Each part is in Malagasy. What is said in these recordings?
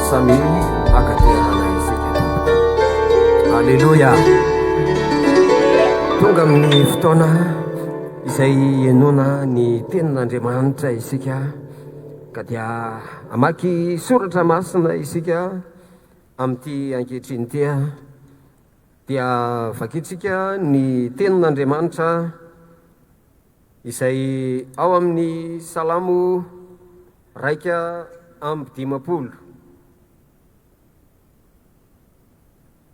Samy maka toerana isika tompoko. Aleloia. Tonga amin'ny fotoana izay henoana ny tenin'Andriamanitra isika ka dia hamaky soratra masina isika amin'ity ankehitriny ity. Dia vakintsika ny tenin'Andriamanitra izay ao amin'ny Salamo 51.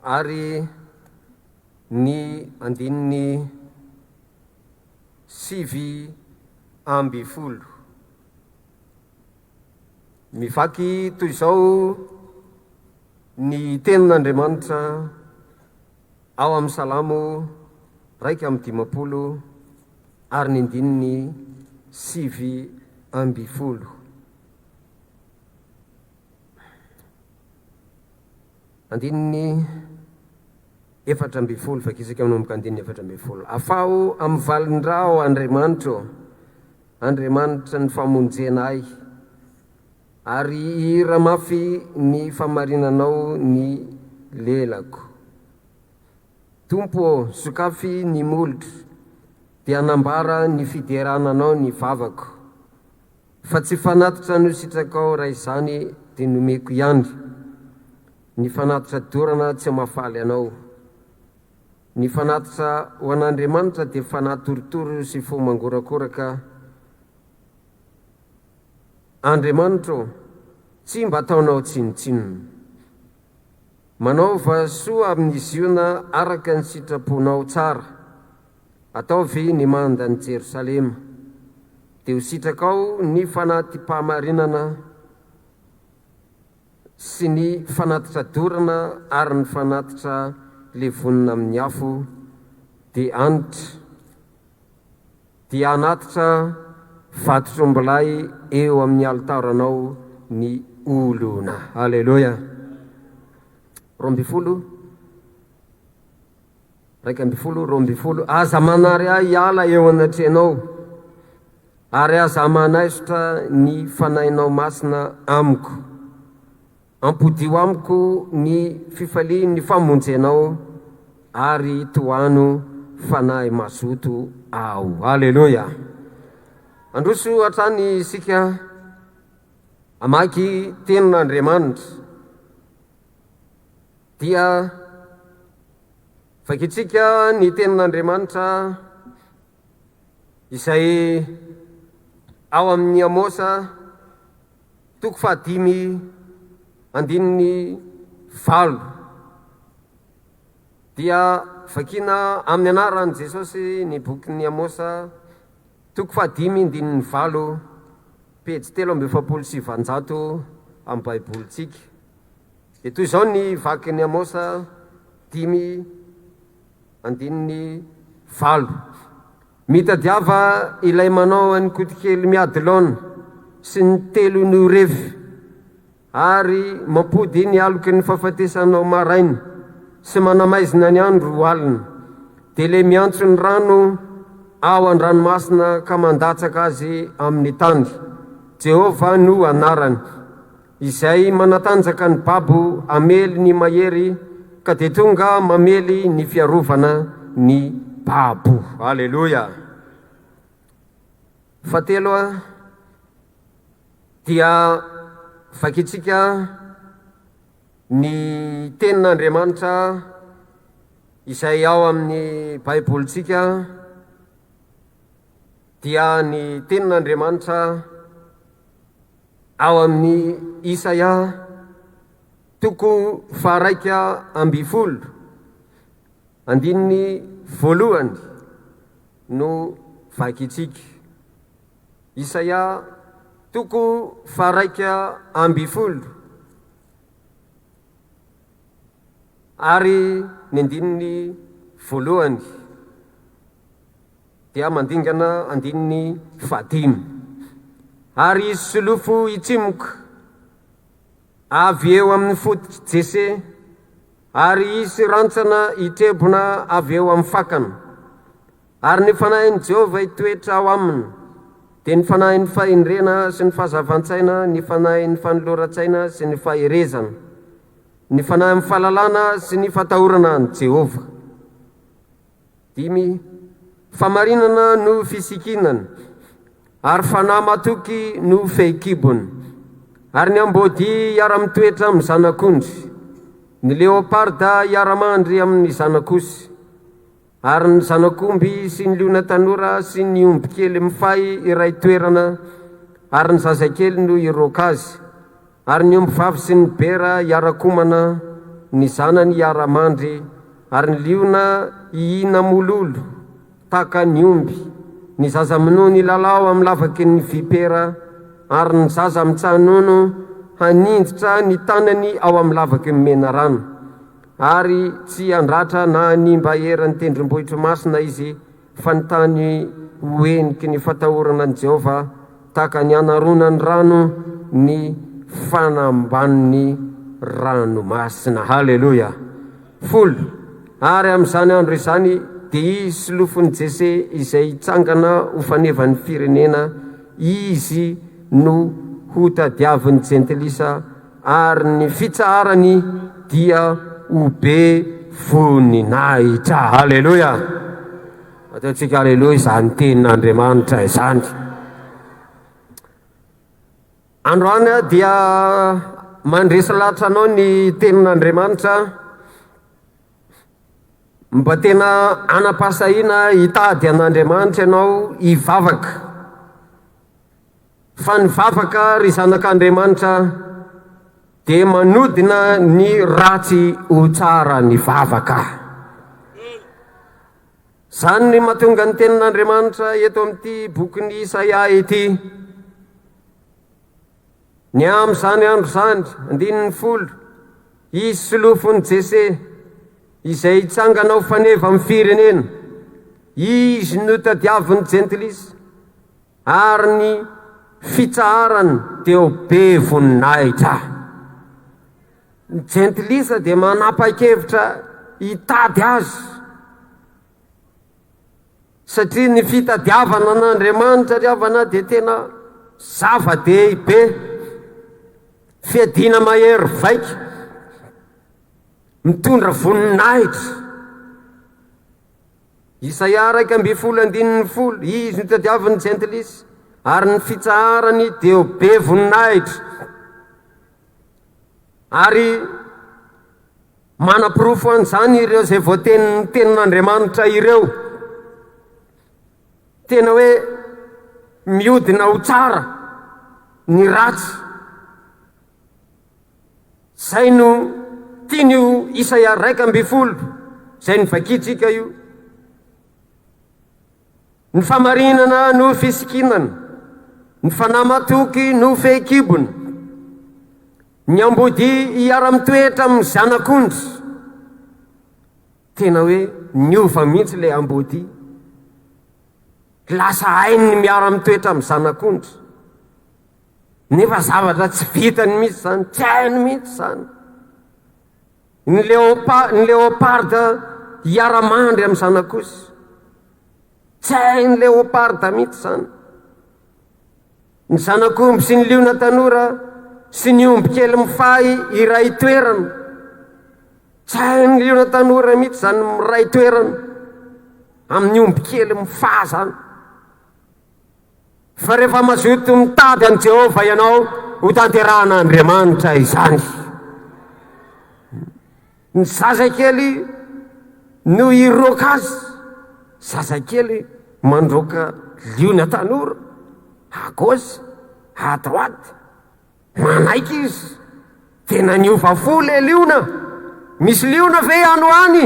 Ary ny andininy 19. Mivaky toy izao ny tenin'Andriamanitra ao amin'ny Salamo 51 ary ny andininy 19. Andininy 14, vakisika manomboka andininy 14. Afaho amin'ny valin-drà aho, Andriamanitra ô, Andriamanitra ny famonjena ahy, ary hihira mafy ny famarinanao ny lelako. Tompo ô, sokafy ny molotro, dia hanambara ny fiderana Anao ny vavako. Fa tsy fanatitra no sitrakao raha izany dia nomeko ihany, ny fanatitra dorana tsy mahafaly Anao. Ny fanatitra ho an'Andriamanitra dia fanahy torotoro sy fo mangorakoraka. Andriamanitra ô, tsy mba ataonao tsinontsinona. Manaova soa amin'i Ziona araka ny sitraponao tsara. Ataovy ny mandan'i Jerosalema. Dia ho sitrakao ny fanati-pahamarinana sy ny fanatitra dorana ary ny fanatitra levonina amin'ny afo, dia hanitra, dia hanatitra vatotr'ombilahy eo amin'ny alitaranao ny olona. Aleloia. 12. 11, 12, Aza manary ahy hiala eo anatrehanao, ary aza manaisotra ny Fanahinao Masina amiko. Ampodio amiko ny fifalian'ny famonjenao, ary tohano fanahy mazoto aho. Aleloia! Handroso hatrany isika hamaky Tenin'Andriamanitra. Dia vakintsika ny Tenin'Andriamanitra izay ao amin'ny Amosa toko fahadimy andininy valo. Dia vakina amin'ny anaran'i Jesosy ny bokin'ny Amosa toko fahadimy andininy valo, pejy 843 amin'ny Baibolintsika. Dia toy izao ny vakin'i Amosa dimy andininy valo, Mitadiava ilay manao an'i Kotokely miady laona. sy ny telon'io refy, ary mampody ny aloky ny fahafatesana ho maraina sy manamaizina ny andro ho alina, dia ilay miantso ny rano ao an-dranomasina ka mandatsaka azy amin'ny tany. Jehovah no anarany. Izay manatanjaka ny babo hamely ny mahery ka dia tonga mamely ny fiarovana ny babo. Aleloia! Fahatelo dia vakintsika ny tenin'Andriamanitra izay ao amin'ny Baibolintsika dia ny tenin'Andriamanitra ao amin'ny Isaia toko faha-11 andininy voalohany no vakintsika. Isaia toko faha-11 ary ny andininy voalohany. Dia mandingana andininy fahadimy. Ary hisy solofo hitsimoka avy eo amin'ny fototr'i Jese, ary hisy rantsana hitrebona avy eo amin'ny fakany. Ary ny fanahin'i Jehovah hitoetra ao aminy, dia ny fanahin'ny fahendrena sy ny fahazavan-tsaina, ny fanahin'ny fanoloran-tsaina sy ny faherezana, ny fanahin'ny fahalalana sy ny fatahorana an'i Jehovah. Dimy, Famarinana no fisikinany, ary fanahy matoky no fehikibony. Ary ny amboadia hiara-mitoetra amin'ny zanak'ondry, ny leoparda hiara-mandry amin'ny zanak'osy, ary ny zanak'omby sy ny liona tanora sy ny ombikely mifahy iray toerana, ary ny zazakely no hiroaka azy. Ary ny ombivavy sy ny bera hiara-komana, ny zanany hiara-mandry, ary ny liona hihina-mololo tahaka ny omby, ny zaza minono hilalao amin'ny lavaky ny vipera, ary ny zaza mitsaha-nono haninjitra ny tanany ao amin'ny lavaky ny menarana. Ary tsy handratra na hanimba eran'ny tendrombohitro masina izy, fa ny tany ho heniky ny fatahorana an'i Jehovah, tahaka ny anaronan'ny rano ny fanambanin'ny ranomasina. Haleloia! Folo, ary amin'izany andro izany dia hisy solofon'i Jese izay hitsangana ho fanevan'ny firenena, izy no hotadiavin'ny jentilisa, ary ny fitsaharany dia ho be voninahitra. Haleloia! Ataontsika haleloia izany tenin'Andriamanitra izany. Androany aho dia mandresy lahatra anao ny tenin'Andriamanitra mba tena hanam-pahasahiana hitady an'Andriamanitra ianao hivavaka. Fa ny vavaka, ry zanak'Andriamanitra, dia manodina ny ratsy ho tsara ny vavaka. Izany no mahatonga ny tenin'Andriamanitra eto amin'ity bokin'i Isaia ity. Ny amin'izany andro izany, andininy folo, hisy solofon'i Jese, izay hitsangana ho faneva amin'ny firenena. Izy no tadiavin'ny jentilisa. Ary ny fitsaharany dia ho be voninahitra. Ny jentilisa dia manapa-kevitra hitady azy, satria ny fitadiavana an'Andriamanitra ry havana dia tena zava-dehibe, fiadiana mahery vaika, mitondra voninahitra. Isaia 11 andininy folo, Izy no tadiavin'ny jentilisa, ary ny fitsaharany dia ho be voninahitra. Ary manaporofo an'izany ireo izay voatenin'ny tenin'Andriamanitra ireo. Tena hoe miodina ho tsara ny ratsy. Izay no tian'io Isaia 11 izay novakintsika io. Ny famarinana no fisikinana, ny fanahy matoky no fehikibona, ny ambodia hiara-mitoetra amin'ny zanak'ondry. Tena hoe niova mihitsy ilay ambodia. Lasa hainy ny miara-mitoetra amin'ny zanak'ondry. Nefa zavatra tsy vitany mihitsy izany, tsy hainy mihitsy izany. Ny leopa, ny leoparda hiara-mandry amin'ny zanak'osy. Tsy hain'ny leoparda mihitsy izany. Ny zanak'omby sy ny liona tanora sy ny omby kely mifahy iray toerana. Tsy hain'ny liona tanora mihitsy izany miray toerana amin'ny omby kely mifahy izany. Fa rehefa mazoto mitady an'i Jehovah ianao, hotanterahan'Andriamanitra izany. Ny zazakely no hiroaka azy. Zazakely mandroaka liona tanora, à gauche, à droite. Manaiky izy. Tena niova fo le liona. Misy liona ve any ho any?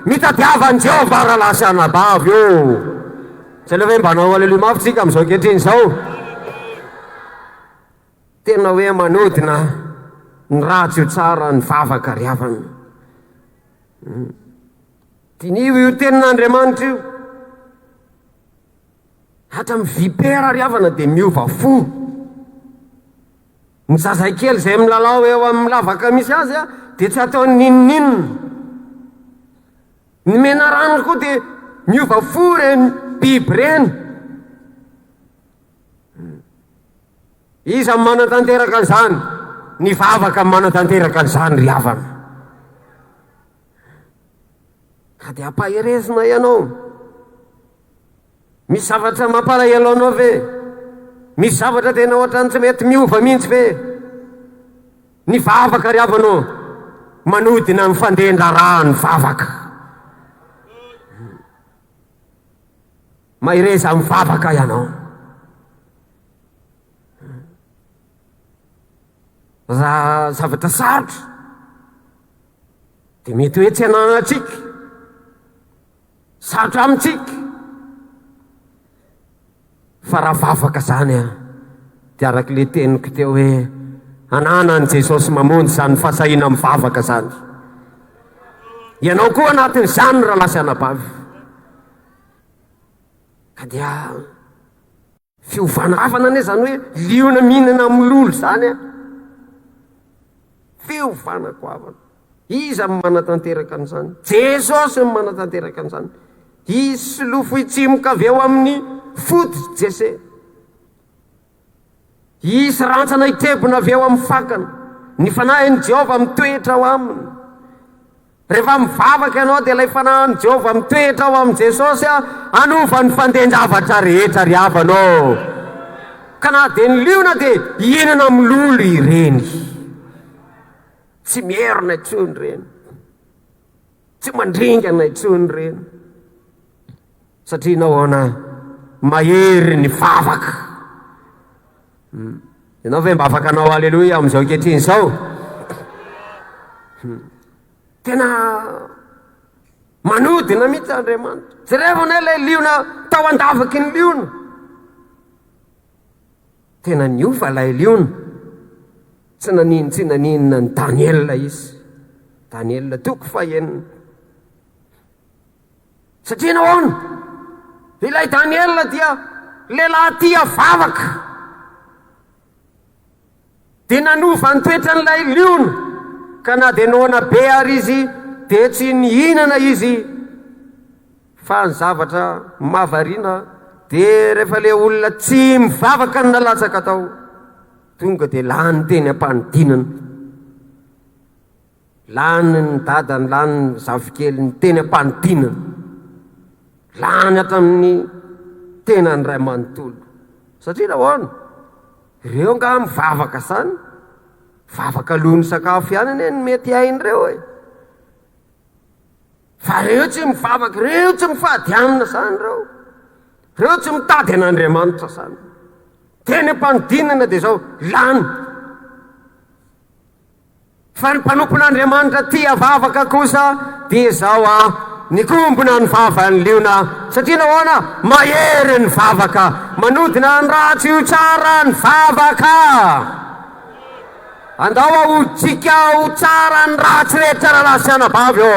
Mitadiava an'i Jehovah rahalahy sy anabavy ô! Tsy aleo ve mba hanao aleloia mafy tsika amin'izao ankehitriny izao? Tena hoe manodina ny ratsy ho tsara ny vavaka ry havana. Diniho io tenin'Andriamanitra io. Hatramin'ny vipera ry havana dia miova fo. Ny zazakely izay milalao eo amin'ny lavaka misy azy dia tsy ataony n'inon'inona. Ny menarano koa dia miova fo ireny biby ireny. Iza no manatanteraka an'izany? Ny vavaka no manatanteraka an'izany ry havana. Ka dia ampaherezina ianao. Misy zavatra mampalahelo anao ve? Misy zavatra tena ohatran'ny tsy mety miova mihitsy ve? Ny vavaka ry havana ô, manodina ny fandehan-draharaha ny vavaka. Mahereza mivavaka ianao. Raha zavatra sarotra dia mety hoe tsy ananantsika. Sarotra amintsika fa raha vavaka zany an, dia araka ilay teniko teo hoe ananan'i Jesosy mamonjy izany fahasahiana mivavaka zany. Ianao koa anatin'izany rahalahy sy anabavy. Ka dia Fiovana havana anie zany hoe liona mihinana amin'ny lolo zany a. Fiovana goavana. Iza no manatanteraka an'izany? Jesosy no manatanteraka an'izany. Hisy solofo hitsimoka avy eo amin'ny fototr'i Jese. Hisy rantsana hitrebona avy eo amin'ny fakany. Ny fanahin'i Jehovah mitoetra ao aminy. Rehefa mivavaka ianao dia ilay fanahin'i Jehovah mitoetra ao amin'i Jesosy hanova ny fandehan-javatra rehetra ry havana ô. Ka na dia ny liona dia hihinana amin'ny lolo ireny. Tsy mierona intsony ireny. Tsy mandringana intsony ireny. Satria nahoana? Mahery ny vavaka. Hmm. Ianao ve mba afaka hanao aleloia amin'izao ankehitriny izao? Hmm. Tena manodina mihitsy Andriamanitra. Jereo anie ilay liona tao an-davaky ny liona. Tena niova ilay liona. Tsy nanino tsy naninona ny Daniela izy. Daniela toko fahenina. Satria nahoana? Ilay Daniela dia lehilahy tia vavaka. Dia nanova ny toetran'ilay liona, ka na dia noana be ary izy dia tsy nihinana izy. Fa ny zavatra mahavariana dia rehefa ilay olona tsy mivavaka no nalatsaka tao, tonga dia lany teny am-panidinana. Lany ny dadany, lany ny zafikeliny teny am-panidinana. Lany hatramin'ny tenany iray manontolo. Satria nahoana? Ireo angaha mivavaka zany? Vavaka alohan'ny sakafo ihany anie no mety hain'ireo e. Fa ireo tsy mivavaka, ireo tsy mifady hanina zany ireo. Ireo tsy mitady an'Andriamanitra zany. Teny am-panidinana dia izao, lany. Fa ny mpanompon'Andriamanitra tia vavaka kosa dia izao a, nikombona ny vavan'ny liona. Satria nahoana? Mahery ny vavaka. Manodina ny ratsy ho tsara ny vavaka. Andao ahodintsika ho tsara ny ratsy rehetra rahalahy sy anabavy ô.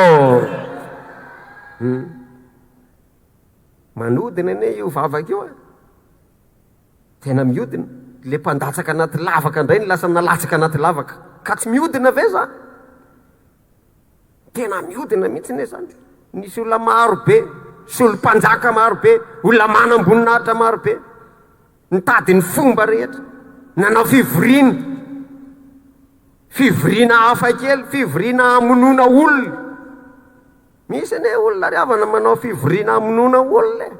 Hmm. Manodina anie io vavaka io e. Tena miodina. le mpandatsaka anaty lavaka indray no lasa nalatsaka anaty lavaka. Ka tsy mihodina ve zany? Tena mihodina mihitsy ne zany. Nisy olona maro be, sy olom-panjaka maro be, olona manam-boninahitra maro be, nitady ny fomba rehetra, nanao fivoriana, fivoriana hafa kely, fivoriana hamonoana olona. Misy anie olona ry havana manao fivoriana hamonoana olona e.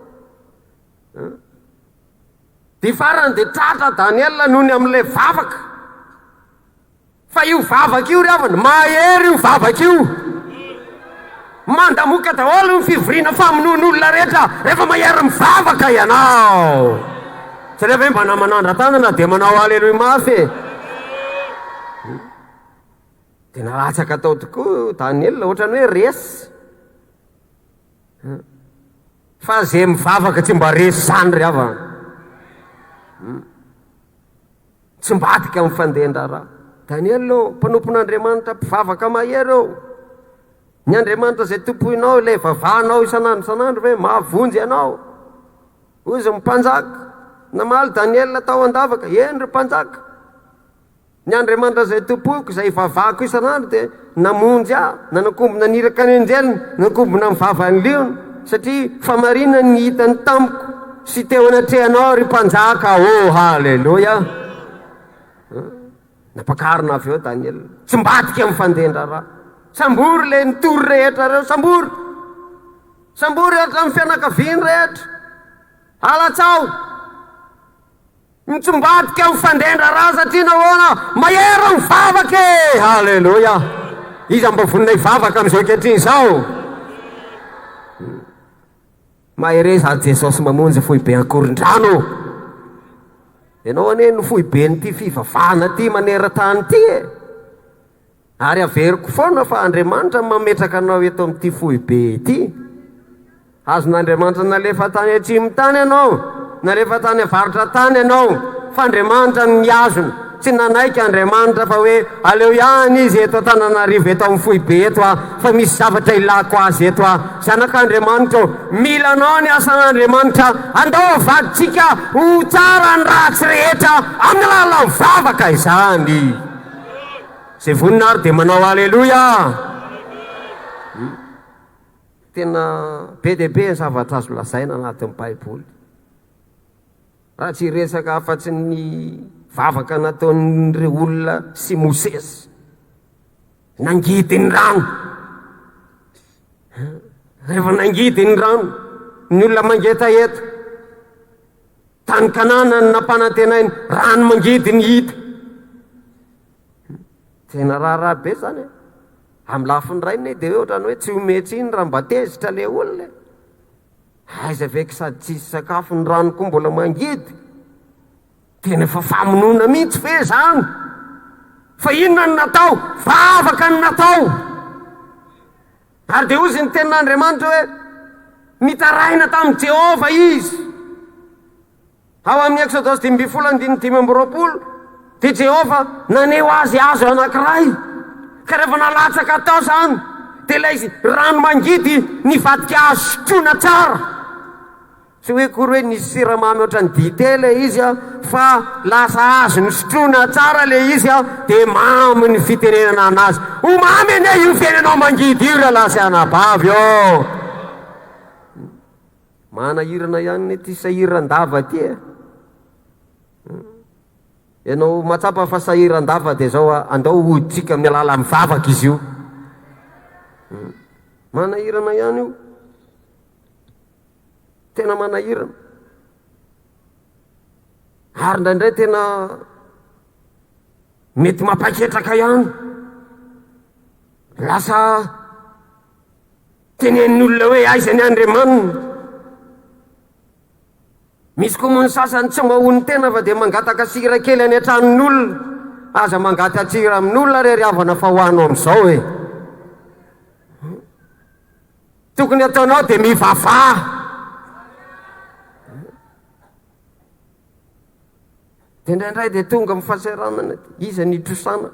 Dia farany dia tratra Daniela noho ny amin'ilay vavaka. Fa io vavaka io ry havana, mahery io vavaka io. Mandamoka daholo ny fivoriana famonoan'olona rehetra rehefa mahery mivavaka ianao. Tsy aleo ve mba namanandra-tanana dia manao aleloia mafy e. Dia nalatsaka tao tokoa Daniela, ohatran'ny hoe resy. Fa ze mivavaka tsy mba resy zany ry havana. Tsy mbadika amin'ny fandehan-draharaha. Daniel ô, mpanompon'Andriamanitra mpivavaka mahery ô. Ny Andriamanitra izay tompoinao, ilay vavahanao isan'andro isan'andro ve mahavonjy anao? Hoy izy ny mpanjaka. Namaly Daniel tao an-davaka, eny ry mpanjaka. Ny Andriamanitra izay tompoiko, izay ivavahako isan'andro dia namonjy ahy, nanakombona ny iraka ny anjeliny, nanakombona ny vavan'ny liona, satria famarinany ny hitany tamiko sy teo anatrehanao, ry Mpanjaka. Oh, haleloia! Nampakarina avy eo Daniela. Tsy mbadika amin'ny fandehan-draharaha. Sambory ilay nitory rehetra ireo, sambory! Sambory hatramin'ny fianakaviany rehetra. Alatsao! Mitsimbadika amin'ny fandehan-draharaha satria nahoana? Mahery ny vavaka e! Haleloia! Iza mba vonona hivavaka amin'izao ankehitriny izao? Mahereza ary Jesosy mamonjy foibe Ankorondrano. Ianao anie no foiben'ity fivavahana ity maneran-tany ity e! Ary averiko foana fa Andriamanitra no mametraka anao eto amin'ity foibe ity. Azon'Andriamanitra nalefa tany atsimo tany ianao, nalefa tany avaratra tany ianao, fa Andriamanitra no nihazona. Tsy nanaiky Andriamanitra fa hoe aleo ihany izy eto Antananarivo eto amin'ny foibe eto aho, fa misy zavatra ilako azy eto aho. Zanak'Andriamanitra ô, mila anao ny asan'Andriamanitra, andao avaditsika ho tsara ny ratsy rehetra amin'ny alalan'ny vavaka izany. Zay vonona ary dia manao aleloia. Tena be dia be ny zavatra azo lazaina anatin'ny Baiboly. Raha tsy hiresaka afa-tsy ny vavaka nataon'ireo olona sy Mosesy. Nangidy ny rano. Rehefa nangidy ny rano, ny olona mangetaheta. Tany Kanana no nampanantenainy, rano mangidy ny hita. Tena raharaha be zany e. Amin'ny lafiny iray ne dia hoe ohatran'ny hoe tsy omen-tsiny raha mba tezitra le olona e. Aiza ve ka sady tsisy sakafo ny rano koa mbola mangidy. Tena efa famonoana mihitsy ve zany? Fa inona no natao? Vavaka no natao. Ary dia hozy ny tenin'Andriamanitra hoe, Nitaraina tamin'i Jehovah izy. Ao amin'ny Eksodosy 15 andininy 25, dia Jehovah naneho azy hazo anankiray. Ka rehefa nalatsaka tao izany, dia ilay rano mangidy nivadika azo sotroina tsara. Tsy hoe akory hoe nisy siramamy ohatran'ny dite ilay izy fa lasa azo nosotroina tsara ilay izy dia mamy ny fitenenana anazy. Ho mamy anie io fiainanao mangidy io rahalahy sy anabavy ô! Manahirana ihany anie ity sahiran-dava ity e! Ianao mahatsapa fa sahiran-dava dia izao andao hodintsika amin'ny alalan'ny vavaka izy io. Manahirana ihany io. Tena manahirana. Ary indraindray tena mety mampaketraka ihany. Lasa tenenin'ny olona hoe aiza ny Andriamaniny. Misy koa moa ny sasany tsy mahono tena fa dia mangataka sira kely any an-tranon'olona. Aza mangata-tsira amin'olona re ry havana fa ho anao amin'izao e. Tokony ataonao dia mivavaha. Dia indraindray dia tonga amin'ny fahasahiranana, iza ny hitrosana?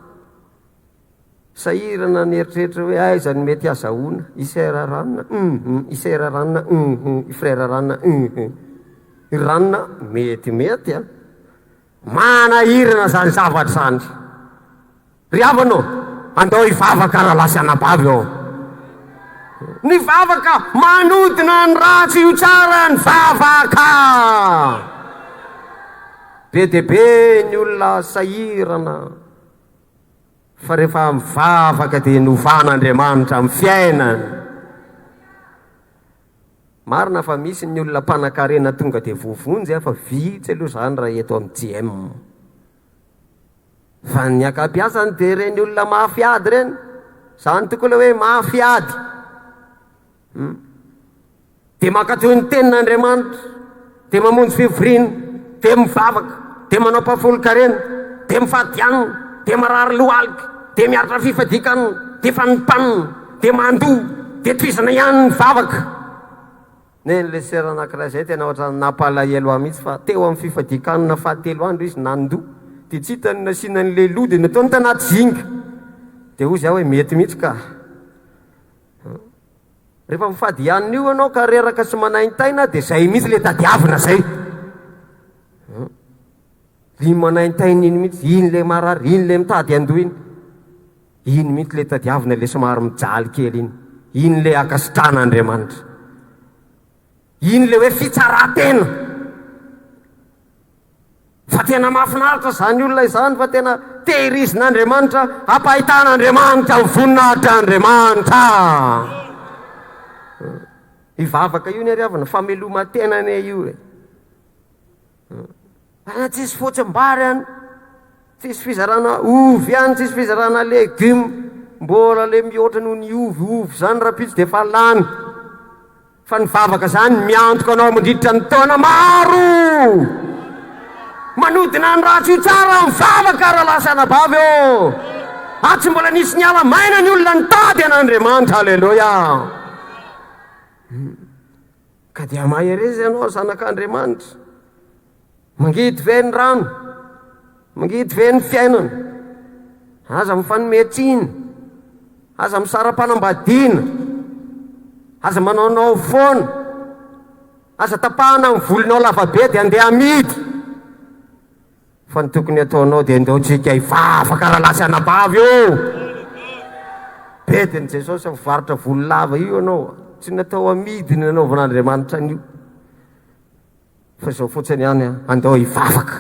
Sahirana ny eritreritra hoe aiza no mety hazahoana, i sœur ranona, hum, i sœur ranona, hum, i frère ranona, hum, i ranona, mety mety an. Manahirana izany zavatra izany. Ry havana ô, andao hivavaka rahalahy sy anabavy ô. Ny vavaka manodina ny ratsy ho tsara ny vavaka. Be dia be ny olona sahirana fa rehefa mivavaka dia novan'Andriamanitra amin'ny fiainany. Marina fa misy ny olona mpanankarena tonga dia voavonjy fa vitsy aloha izany raha eto amin'ny JM. Fa ny ankabiazany dia ireny olona mafy ady ireny. Izany tokoa ilay hoe mafy ady. Hmm. Dia mankatò ny tenin'Andriamanitra, dia mamonjy fivoriana, dia mivavaka, dia manao mpahafolon-karena, dia mifady hanina, dia marary lohalika, dia miaritra fifadian-kanina, dia fanimpanina, dia mandoa, dia tohizana ihany ny vavaka. Neny le sœur anakiray zay tena ohatran'ny nampalahelo ahy mihitsy fa teo amin'ny fifadian-kanina fahatelo andro izy nandoa dia tsy hitany ny nasiana an'le loha dia nataony tanaty zinga dia hozy aho hoe mety mihitsy ka. Rehefa mifady hanina io ianao ka reraka sy manaintaina dia zay mihitsy le tadiavina zay. Iny manaintaina iny mihitsy, iny le marary, iny le mitady handoa iny. Iny mihitsy le tadiavina le somary mijaly kely iny. Iny le ankasitrahan'Andriamanitra. Iny le hoe fitsaran-tena. Fa tena mahafinaritra izany olona izany fa tena tehirizin'Andriamanitra, ampahitan'Andriamanitra ny voninahitr'Andriamanitra. Hivavaka io ny ariavana, fameloman-tena anie io e. Raha tsisy fotsim-bary any, tsisy fizarana ovy any, tsisy fizarana legioma, mbola le mihoatra noho ny ovy ovy zany rahampitso dia efa lany. Fa ny vavaka zany miantoka anao mandritra ny taona maro. Manodina ny ratsy ho tsara ny vavaka rahalahy sy anabavy ô. Ary tsy mbola nisy niala maina ny olona nitady an'Andriamanitra. Aleloia. Ka dia mahereza ianao zanak'Andriamanitra. Mangidy ve ny rano? Mangidy ve ny fiainana? Aza mifanome tsiny. Aza misara-panambadiana. Aza manaonao foana. Aza tapahana ny volonao lavabe dia andeha amidy. Fa ny tokony hataonao dia ndao tsika hivavaka rahalahy sy anabavy ô! Bedin'i Jesosy mivarotra volo lava io ianao, tsy natao amidy ny nanaovan'Andriamanitra an'io. Fa izao fotsiny ihany, andao hivavaka.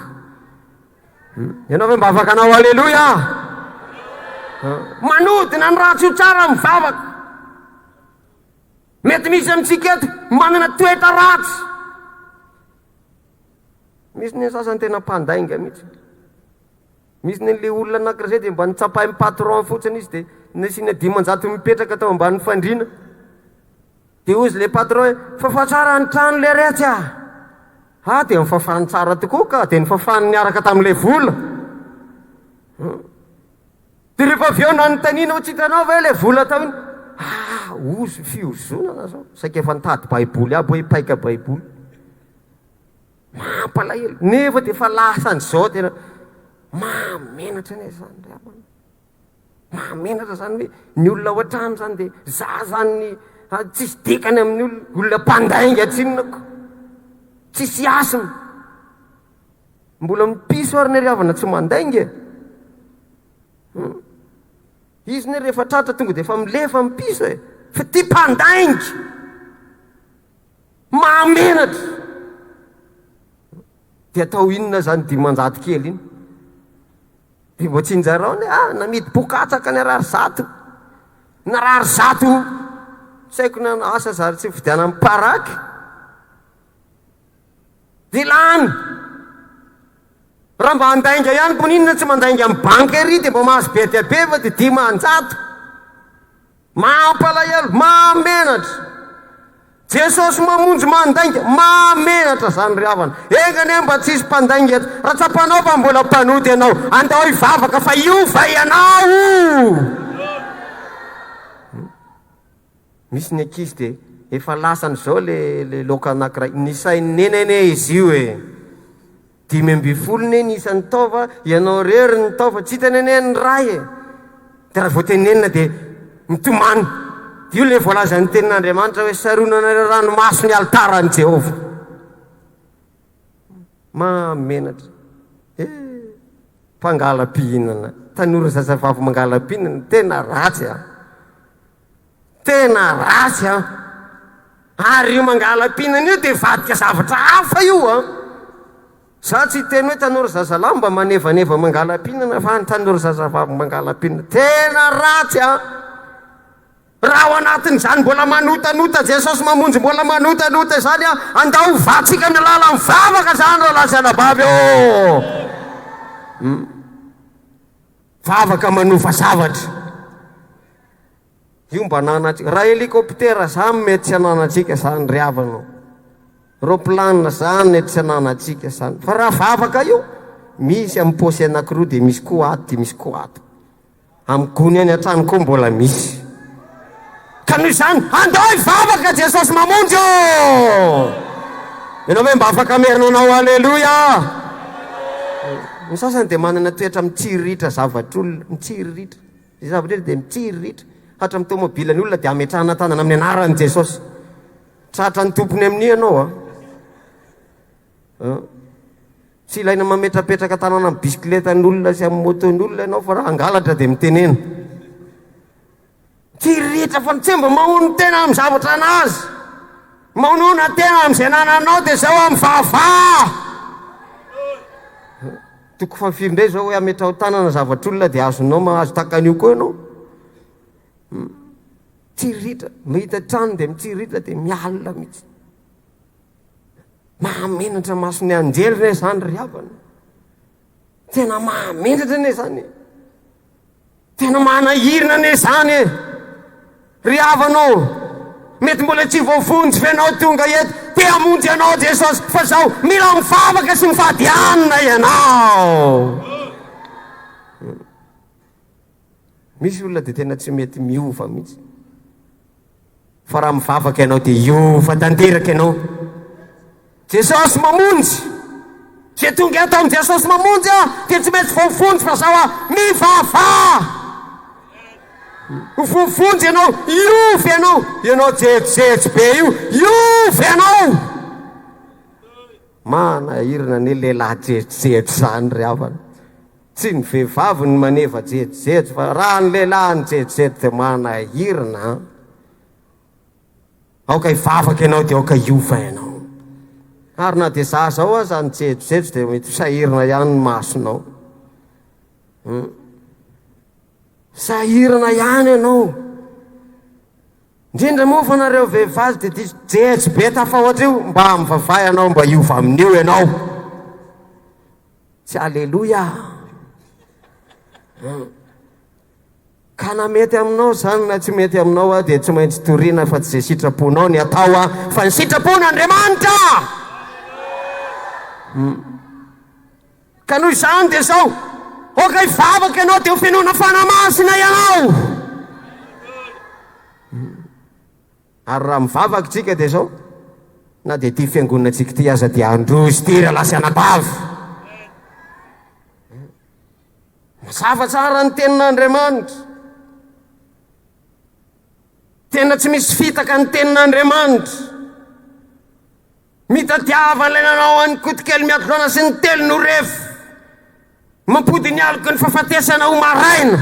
Hmm? Ianao ve mba afaka anao aleloia? Manodina ny ratsy ho tsara mivavaka. Mety misy amintsika eto manana toetra ratsy. Misy ny sasany tena mpandainga mihitsy. Misy ny le olona anankiray zay dia mba nitsapain'ny patron fotsiny izy dia nasiana 500 mipetraka tao ambany fandriana. Dia hozy le patron hoe fafao tsara ny trano le retsy ah. Ah dia nifafany tsara tokoa ka, dia nifafany niaraka tamin'ilay vola. Dia rehefa avy eo nanontaniana hoe tsy hitanao ve ilay vola tao iny? Ah, ozy fiozonana zao. Saika efa nitady baiboly aby hoe hipaika baiboly. Mampalahelo. Nefa dia efa lasa an'izao tena mahamenatra anie izany ry havana. Mahamenatra izany hoe ny olona ao an-trano izany dia za izany ny ah, tsisy dikany amin'ny olona, olona mpandainga tsinona ko. Tsisy hasina. Mbola mipiso ary ny ry havana tsy mandainga e. Hmm. Izy ne rehefa tratra tonga dia efa milefa mipiso e. Fa ty mpandainga. Mahamenatra! Dia atao inona izany 500 kely iny? Dia mbo tsinjarao ny ah, namidy pokatsaka ny arary 100. Narary 100, tsy haiko na asa zary tsy fividianan'ny paraky. Dia lany. Raha mba handainga ihany, koa n'inona tsy mandainga amin'ny banky ery dia mba mahazo be dia be fa dia 500. Mampalahelo, mahamenatra. Jesosy mamonjy mandainga, mahamenatra zany ry havana. Enga anie mba tsisy mpandainga eto. Raha tsapanao fa mbola mpanota ianao, andao hivavaka fa hiova ianao. Misy ny ankizy dia efa lasany izao le le laoka anankiray. Nisain'i Neny anie izy io e. 15 ne ny isan'ny taova, ianao irery ny taova, tsy hitany anie ny ray e. Dia raha vao tenenina dia mitomany. Dia io ilay voalazan'ny tenin'Andriamanitra hoe saronanareo ranomaso ny alitaran'i Jehovah. Mahamenatra. Eh, mpangala-pihinana. Tanora zazavavy mangala-pihinana, tena ratsy a. Tena ratsy an! Ary io mangala-pihinana io dia vadika zavatra hafa io an! Za tsy hiteny hoe tanora zazalahy mba manevaneva mangala-pihinana fa ny tanora zazavavy mangala-pihinana tena ratsy an! Raha ao anatin'izany mbola manotanota Jesosy mamonjy mbola manotanota izany an, andao hovantsika ny alalan'ny vavaka izany rahalahy sy anabavy ô! Vavaka manova zavatra. Io mba ananantsika. Raha hélicoptère zany mety tsy ananantsika zany ry havana ô. Roplanina zany mety tsy ananantsika zany. Fa raha vavaka io, misy amin'ny paosy anankiroa dia misy koa ato dia misy koa ato. Amin'ny gony any an-trano koa mbola misy. Ka noho izany, andao hivavaka Jesosy mamonjy ô! Ianao ve mba afaka merina anao Aleloia? Ny sasany dia manana toetra mitsiriritra zavatr'olona, mitsiriritra. Izay zavatra rehetra dia mitsiriritra. Hatramin'ny tomobilan'ny olona dia ametrahana tanana amin'ny anaran'i Jesosy. Tratran'ny tompony amin'io ianao a. Tsy ilaina mametrapetraka tanana amin'ny bisikiletan'olona sy amin'ny moton'olona ianao fa raha hangalatra dia mitenena. Mitsiriritra fa tsy mba mahono tena amin'ny zavatra anazy. Mahonoana tena amin'izay anananao dia izao amin'ny vava. Toko fahafiry indray izao hoe ametraho tanana zavatr'olona dia azonao mahazo tahaka an'io koa ianao. Mitsiriritra, mahita trano dia mitsiriritra dia mialona mihitsy. Mahamenatra mason'ny anjely re izany ry havana. Tena mahamenatra anie izany e. Tena manahirana anie izany e. Ry havana ô, mety mbola tsy voavonjy ve ianao tonga eto, te hamonjy anao Jesosy, fa zao mila mivavaka sy mifady hanina ianao. Misy olona dia tena tsy mety miova mihitsy. Fa raha mivavaka ianao dia hiova tanteraka ianao. Jesosy mamonjy. Izay tonga eto amin'i Jesosy mamonjy aho dia tsy maintsy voavonjy fa zao aho mivavaha. Ho voavonjy ianao, hiova ianao. Ianao jejojejo be io, hiova ianao. Manahirana anie lehilahy jejojejo izany ry havana. Tsy ny vehivavy no maneva jejojejo fa raha ny lehilahy no jejojejo dia manahirana an! Aoka hivavaka ianao dia aoka hiova ianao. Ary na dia za zao aza nijejojejo dia mety ho sahirana ihany ny masonao. Hmm. Sahirana ihany ianao. Indrindra moa fa nareo vehivavy dia diso jejo be tafahoatra io, mba mivavaha ianao mba hiova amin'io ianao. Tsy aleloia. Hmm. Ka na mety aminao izany na tsy mety aminao aho dia tsy maintsy torina fa tsy izay sitraponao ny atao aho fa ny sitrapon'Andriamanitra. Hmm. Ka noho izany dia izao, aoka hivavaka ianao dia ho fenoina Fanahy Masina ianao. Hmm. Ary raha mivavaka isika dia izao, na dia ity fiangonantsika ity aza dia handroso ity rahalahy sy anabavy. Mazava tsara ny tenin'Andriamanitra. Tena tsy misy fitaka ny tenin'Andriamanitra. Mitadiava an'ilay nanao an'i Kotokely miadolana sy ny telo no ref. Mampody ny aloky ny fahafatesana ho maraina.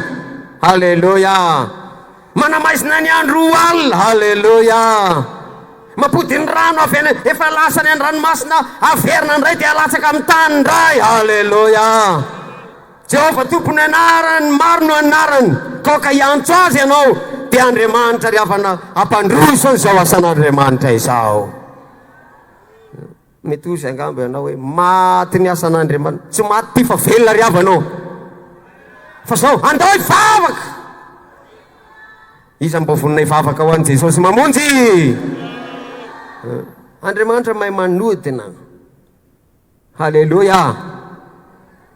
Haleloia. Manamaizina ny andro ho alina. Haleloia. Mampody ny rano avy any efa lasa any an-dranomasina averina indray dia alatsaka amin'ny tany indray. Haleloia. Jehovah Tompo ny anarany, maro no anarany, ka aoka hiantso azy ianao, dia Andriamanitra ry havana hampandroso an'izao asan'Andriamanitra izao. Mety hozy angamba ianao hoe maty ny asan'Andriamanitra. Tsy maty ity fa velona ry havana ô. Fa zao, andao hivavaka! Iza mba vonona hivavaka ho an'i Jesosy mamonjy? Andriamanitra mahay manodina. Haleloia!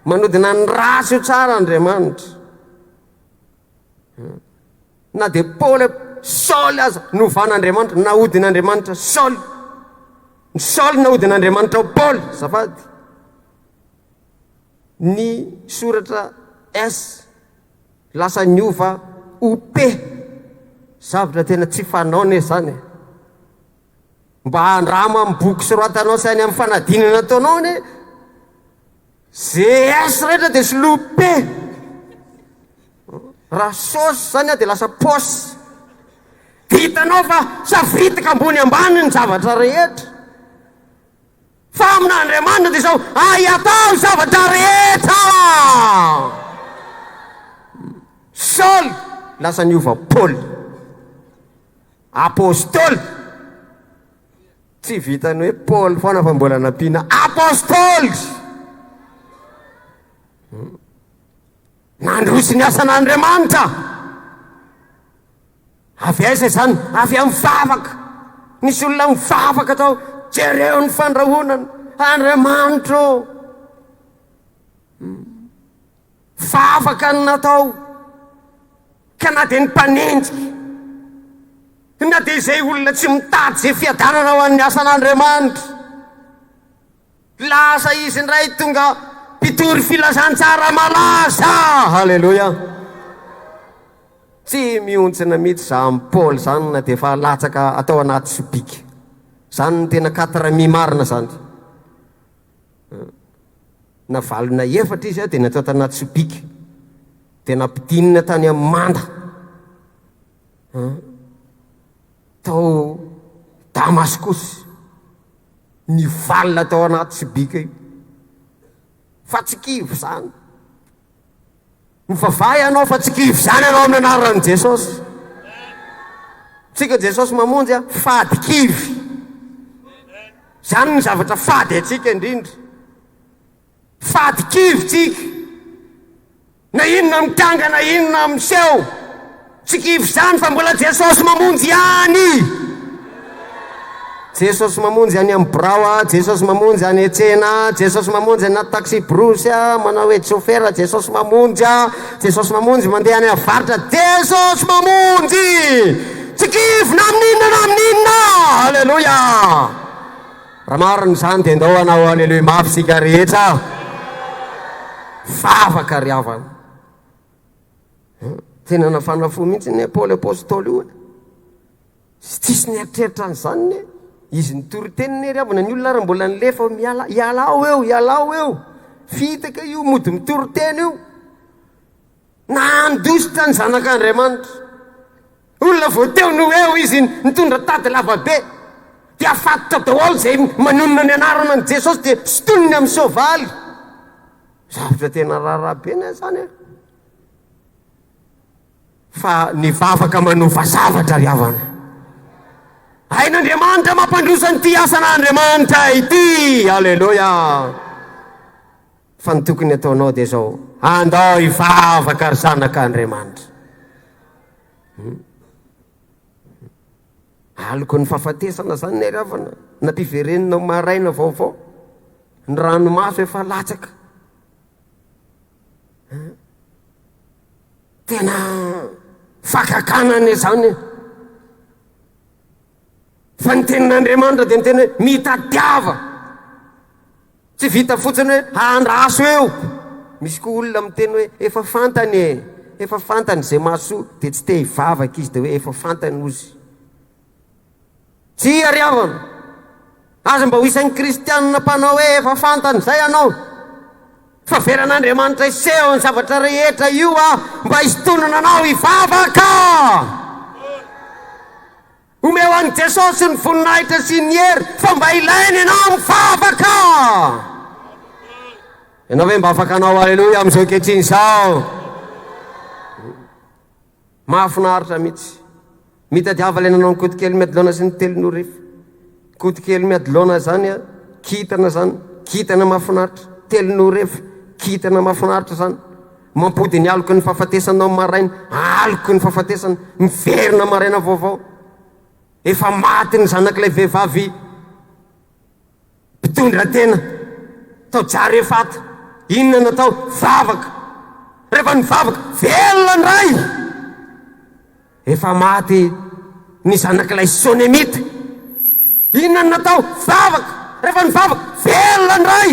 Manodina ny ratsy ho tsara Andriamanitra. Na dia Paoly, Saoly aza novan'Andriamanitra, nahodin'Andriamanitra Saoly. Ny Saoly nahodin'Andriamanitra ho Paoly, zafady. Ny soratra S lasa niova ho P. Zavatra tena tsy fanao anie izany e. Mba andramo amin'ny boky soratanao sy any amin'ny fanadinana ataonao anie. Ze S rehetra dia soloy P. Raha sauce zany dia lasa poche. Dia hitanao fa safiritika ambony ambany ny zavatra rehetra. Fa amin'Andriamanitra dia izao, hay atao ny zavatra rehetra. Saoly lasa niova Paoly. Apostoly. Tsy vitan'ny hoe Paoly foana fa mbola nampiana Apostoly. Nandroso ny asan'Andriamanitra. Avy aiza izany? Avy amin'ny vavaka. Nisy olona mivavaka tao, jereo ny fandrahonana, Andriamanitra ô. Vavaka no natao. Ka na dia ny mpanenjika, na dia izay olona tsy mitady izay fiadanana ho an'ny asan'Andriamanitra, lasa izy indray tonga mpitory filazantsara malaza. Haleloia. Tsy mihontsina mihitsy za amin'i Paoly zany na dia efa latsaka atao anaty sobika. Zany no tena quatre mi marina zany. Navalona efatra izy dia natao tanaty sobika. Dia nampidinina tany amin'ny manda. Tao Damaskosy. Nivalona tao anaty sobika io. Fa tsy kivy zany. Mivavaha ianao fa tsy kivy izany ianao amin'ny anaran'i Jesosy. Tsika Jesosy mamonjy a, fady kivy. Izany ny zavatra fady antsika indrindra. Fady kivy tsika. Na inona mitranga na inona miseho. Tsy kivy izany fa mbola Jesosy mamonjy ihany. Jesosy mamonjy any amin'ny birao a, Jesosy mamonjy any an-tsena, Jesosy mamonjy anaty taxi brousse a, manao hoe chauffeur, Jesosy mamonjy a, Jesosy mamonjy mandeha any avaratra, Jesosy mamonjy! Tsy kivy na amin'inona na amin'inona! Aleloia! Raha marina izany dia ndao hanao aleloia mafy isika rehetra. Vavaka ry havana. Tena nafana fo mihitsy ny Paoly Apostoly io e. Tsisy nieritreritra an'izany ne. Izy nitory teny ne ry havana, ny olona ary mbola nilefa miala, ialao eo, ialao eo. Fitaka io, mody mitory teny io. Nandositra ny zanak'Andriamanitra. Olona vao teo no eo izy nitondra tady lavabe. Dia afatotra daholo izay manonona ny anarana an'i Jesosy dia sintoniny amin'ny soavaly. Zavatra tena raharaha be ne zany e. Fa ny vavaka manova zavatra ry havana. Hain'Andriamanitra mampandroso an'ity asan'Andriamanitra ity. Aleloia. Fa ny tokony ataonao dia izao, andao hivavaka ry zanak'Andriamanitra. Hmm? Aloky ny fahafatesana zany ny ry havana, nampiverenina ho maraina vaovao. Ny ranomaso efa latsaka. Hmm? Tena fakakana anie zany e. Fa ny tenin'Andriamanitra dia miteny hoe mitadiava. Tsy vita fotsiny hoe andraso eo. Misy koa olona miteny hoe efa fantany e, efa fantany izay mahasoa dia tsy te hivavaka izy dia hoe efa fantany ozy. Tsia ry havana. Aza mba ho isan'ny kristianina mpanao hoe efa fantany izay ianao. Fa veran'Andriamanitra hiseho ny zavatra rehetra io aho mba hisintonana anao hivavaka. Omeo an'i Jesosy ny voninahitra sy ny hery fa mba ilainy ianao mivavaka. Ianao ve mba afaka hanao aleloia amin'izao ankehitriny izao? Mahafinaritra mihitsy. Mitadiava ilay nanao ny kotokely miadilona sy ny telonorif. Kotokely miadilona zany a, kintana zany, kintana mahafinaritra. Telonoref, kintana mahafinaritra zany. Mampody ny aloky ny fahafatesana ao maraina, aloky ny fahafatesana, miverina maraina vaovao. Efa maty ny zanak'ilay vehivavy Mpitondra tena tao Jarefata. Inona no natao? Vavaka. Rehefa nivavaka, velona ny ray. Efa maty ny zanak'ilay Sonemita. Inona no natao? Vavaka. Rehefa nivavaka, velona ny ray.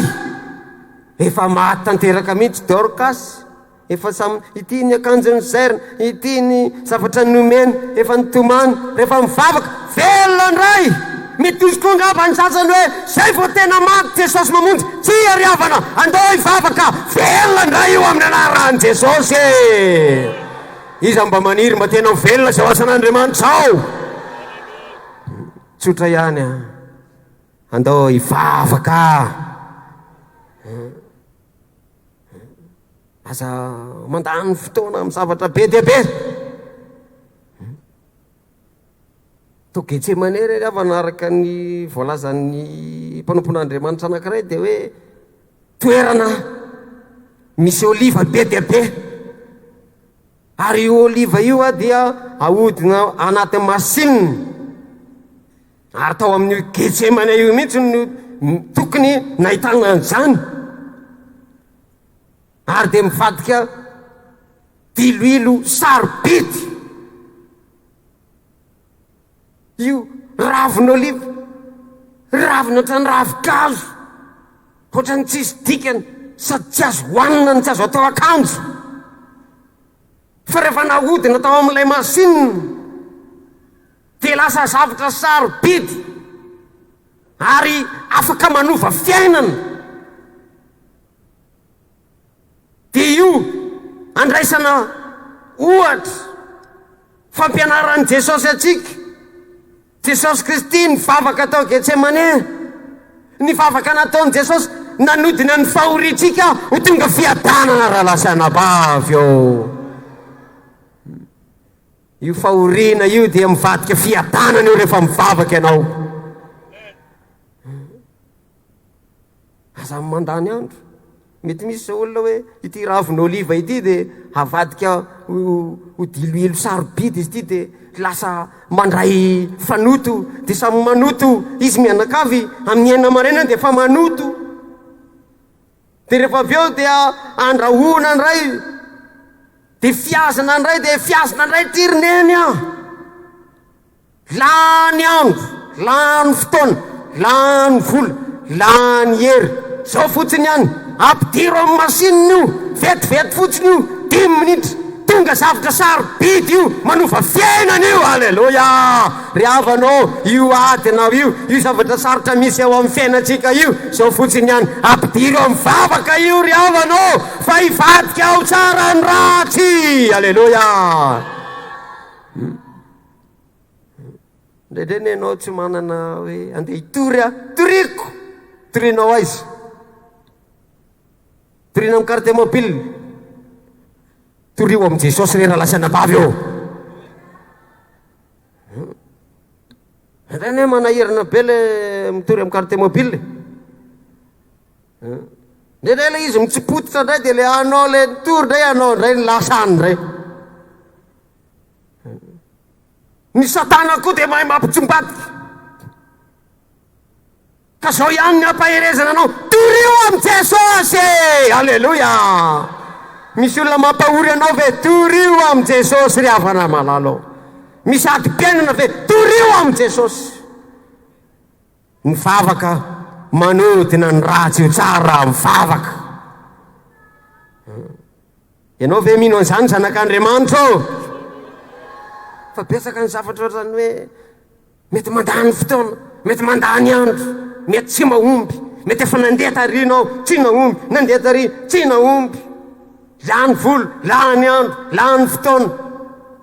Efa maty tanteraka mihitsy Dorcas. Efa samy, ity ny akanjony nozairina, ity ny zavatra nomena, efa nitomany, rehefa mivavaka, velona indray! Mety hisy koa angamba ny sasany hoe, Izay vao tena maty Jesosy mamonjy. Tsia ry havana, andao hivavaka, velona indray io amin'ny anaran'i Jesosy e! Iza mba maniry mba tena ho velona izao asan'Andriamanitra izao? Tsotra ihany an. Andao hivavaka. Aza mandany fotoana amin'ny zavatra be dia be. Tao Getsemane re ry havana araka ny voalazan'ny mpanompon'Andriamanitra anankiray dia hoe toerana misy oliva be dia be. Ary io oliva io dia ahodina anaty masinina. Ary tao amin'io Getsemane io mihitsy no tokony nahitana an'izany. Ary dia mivadika diloilo sarobidy. Io ravin'oliva, ravina ohatran'ny ravin-kazo, ohatran'ny tsisy dikany, sady tsy azo hohanina no tsy azo atao akanjo. Fa rehefa nahodina tao amin'ilay masinina, dia lasa zavatra sarobidy ary afaka manova fiainana. Dia io andraisana ohatra fampianaran'i Jesosy antsika. Jesosy Kristy nivavaka tao Getsemane. Ny vavaka nataon'i Jesosy nanodina ny fahoriantsika ho tonga fiadanana rahalahy sy anabavy ô. Io fahoriana io dia mivadika fiadanana io rehefa mivavaka ianao. Aza mandany andro. Mety misy izao olona hoe ity ravin'oliva ity dia avadika ho diloilo sarobidy izy ity dia lasa mandray fanoto dia samy manoto izy mianakavy amin'ny enina maraina dia efa manoto. Dia rehefa avy eo dia andrahoana indray dia fihazana indray dia fihazana indray ity ry neny a. Lany andro, lany fotoana, lany vola, lany hery. Zao fotsiny ihany, ampidiro amin'ny machine io, vetivety fotsiny io, dimy minitra, tonga zavatra sarobidy io, manova fiainana io, aleloia! Ry havana ô, io adinao io, io zavatra sarotra misy eo amin'ny fiainantsika io, zao fotsiny ihany, ampidiro amin'ny vavaka io ry havana ô, fa hivadika ho tsara ny ratsy, aleloia! Indraindray ny ianao tsy manana hoe andeha hitory aho. Toriko! Torinao aiza? Torina amin'ny carte mobile. Torio amin'i Jesosy re rahalahy sy anabavy ô. Indraindray ny hoe manahirana be le mitory amin'ny carte mobile. Indraindray le izy mitsipototra indray dia le anao le nitory indray anao indray ny lasa any indray. Ny satana koa dia mahay mampitsimbadika. Ka zao ihany ny ampaherezana anao, torio amin'i Jesosy e! Aleloia! Misy olona mampahory anao ve? Torio amin'i Jesosy ry havana malala ô. Misy adim-piainana ve? Torio amin'i Jesosy. Ny vavaka manodina ny ratsy ho tsara, mivavaka. Ianao ve mino an'izany zanak'Andriamanitra ô? Fa betsaka ny zavatra ohatran'ny hoe mety mandany fotoana, mety mandany andro, mety tsy mahomby, mety efa nandeha tary ianao, tsy nahomby, nandeha tary, tsy nahomby. Lany vola, lany andro, lany fotoana.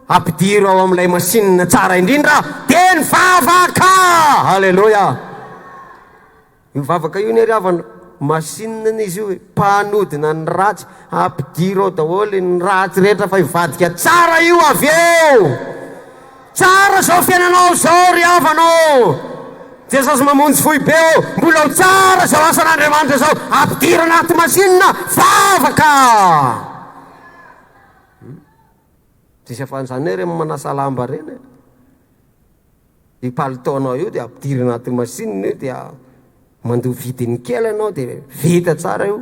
Ampidiro ao amin'ilay masinina tsara indrindra dia ny vavaka! Aleloia! Io vavaka io anie ry havana, machine anie izy io e, mpanodina ny ratsy, ampidiro ao daholo ny ratsy rehetra fa hivadika tsara io avy eo. Tsara izao fiainanao izao ry havana ô. Jesosy mamonjy foibe ô, mbola ho tsara izao asan'Andriamanitra izao, ampidiro anaty machine, vavaka. Tsisy afa-an'izany hoe ireny manasa lamba ireny e. Io palitaonao io dia ampidiro anaty machine io dia mandoa vidiny kely ianao dia vita tsara io.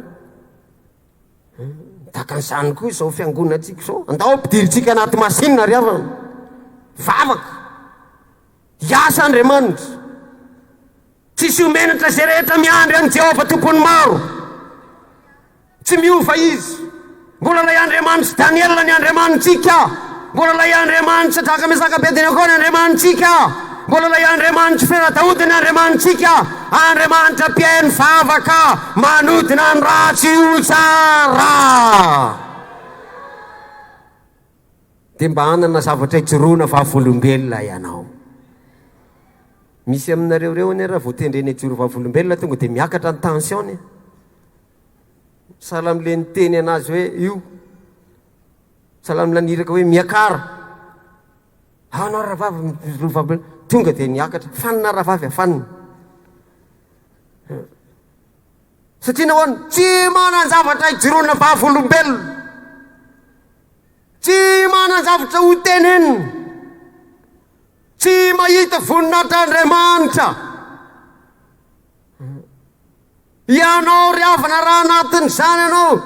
Tahaka an'izany koa izao fiangonantsika izao. Andao ampidirintsika anaty machine ry havana. Vavaka. Hiasa Andriamanitra. Tsisy ho menatra izay rehetra miandry an'i Jehovah Tompon'ny maro. Tsy miova Izy. Mbola ilay Andriamanitr'i Daniela ny Andriamanitsika. Mbola ilay Andriamanitra Sadraka, Mesaka, Abednego ny Andriamanitsika. Mbola ilay Andriamanitr'i Frera Daoda ny Andriamanitsika, Andriamanitra mpihaino vavaka, manodina ny ratsy ho tsara. Dia mba hanana zavatra hijoroana vavolombelona ianao. Misy aminareo ireo anie raha vao tendrena hijoro vavolombelona tonga dia miakatra ny tension-ny. Sahala amin'ilay niteny anazy hoe io. Sahala amin'ilay naniraka hoe miakara. Anao rahavavy mijoro vavolombelona. Tonga dia niakatra. Fanina rahavavy a, fanina. Satria nahoana? Tsy manan-javatra hijoroana vavolombelona. Tsy manan-javatra ho tenenina. Tsy mahita voninahitr'Andriamanitra. Ianao ry havana raha anatin'izany ianao,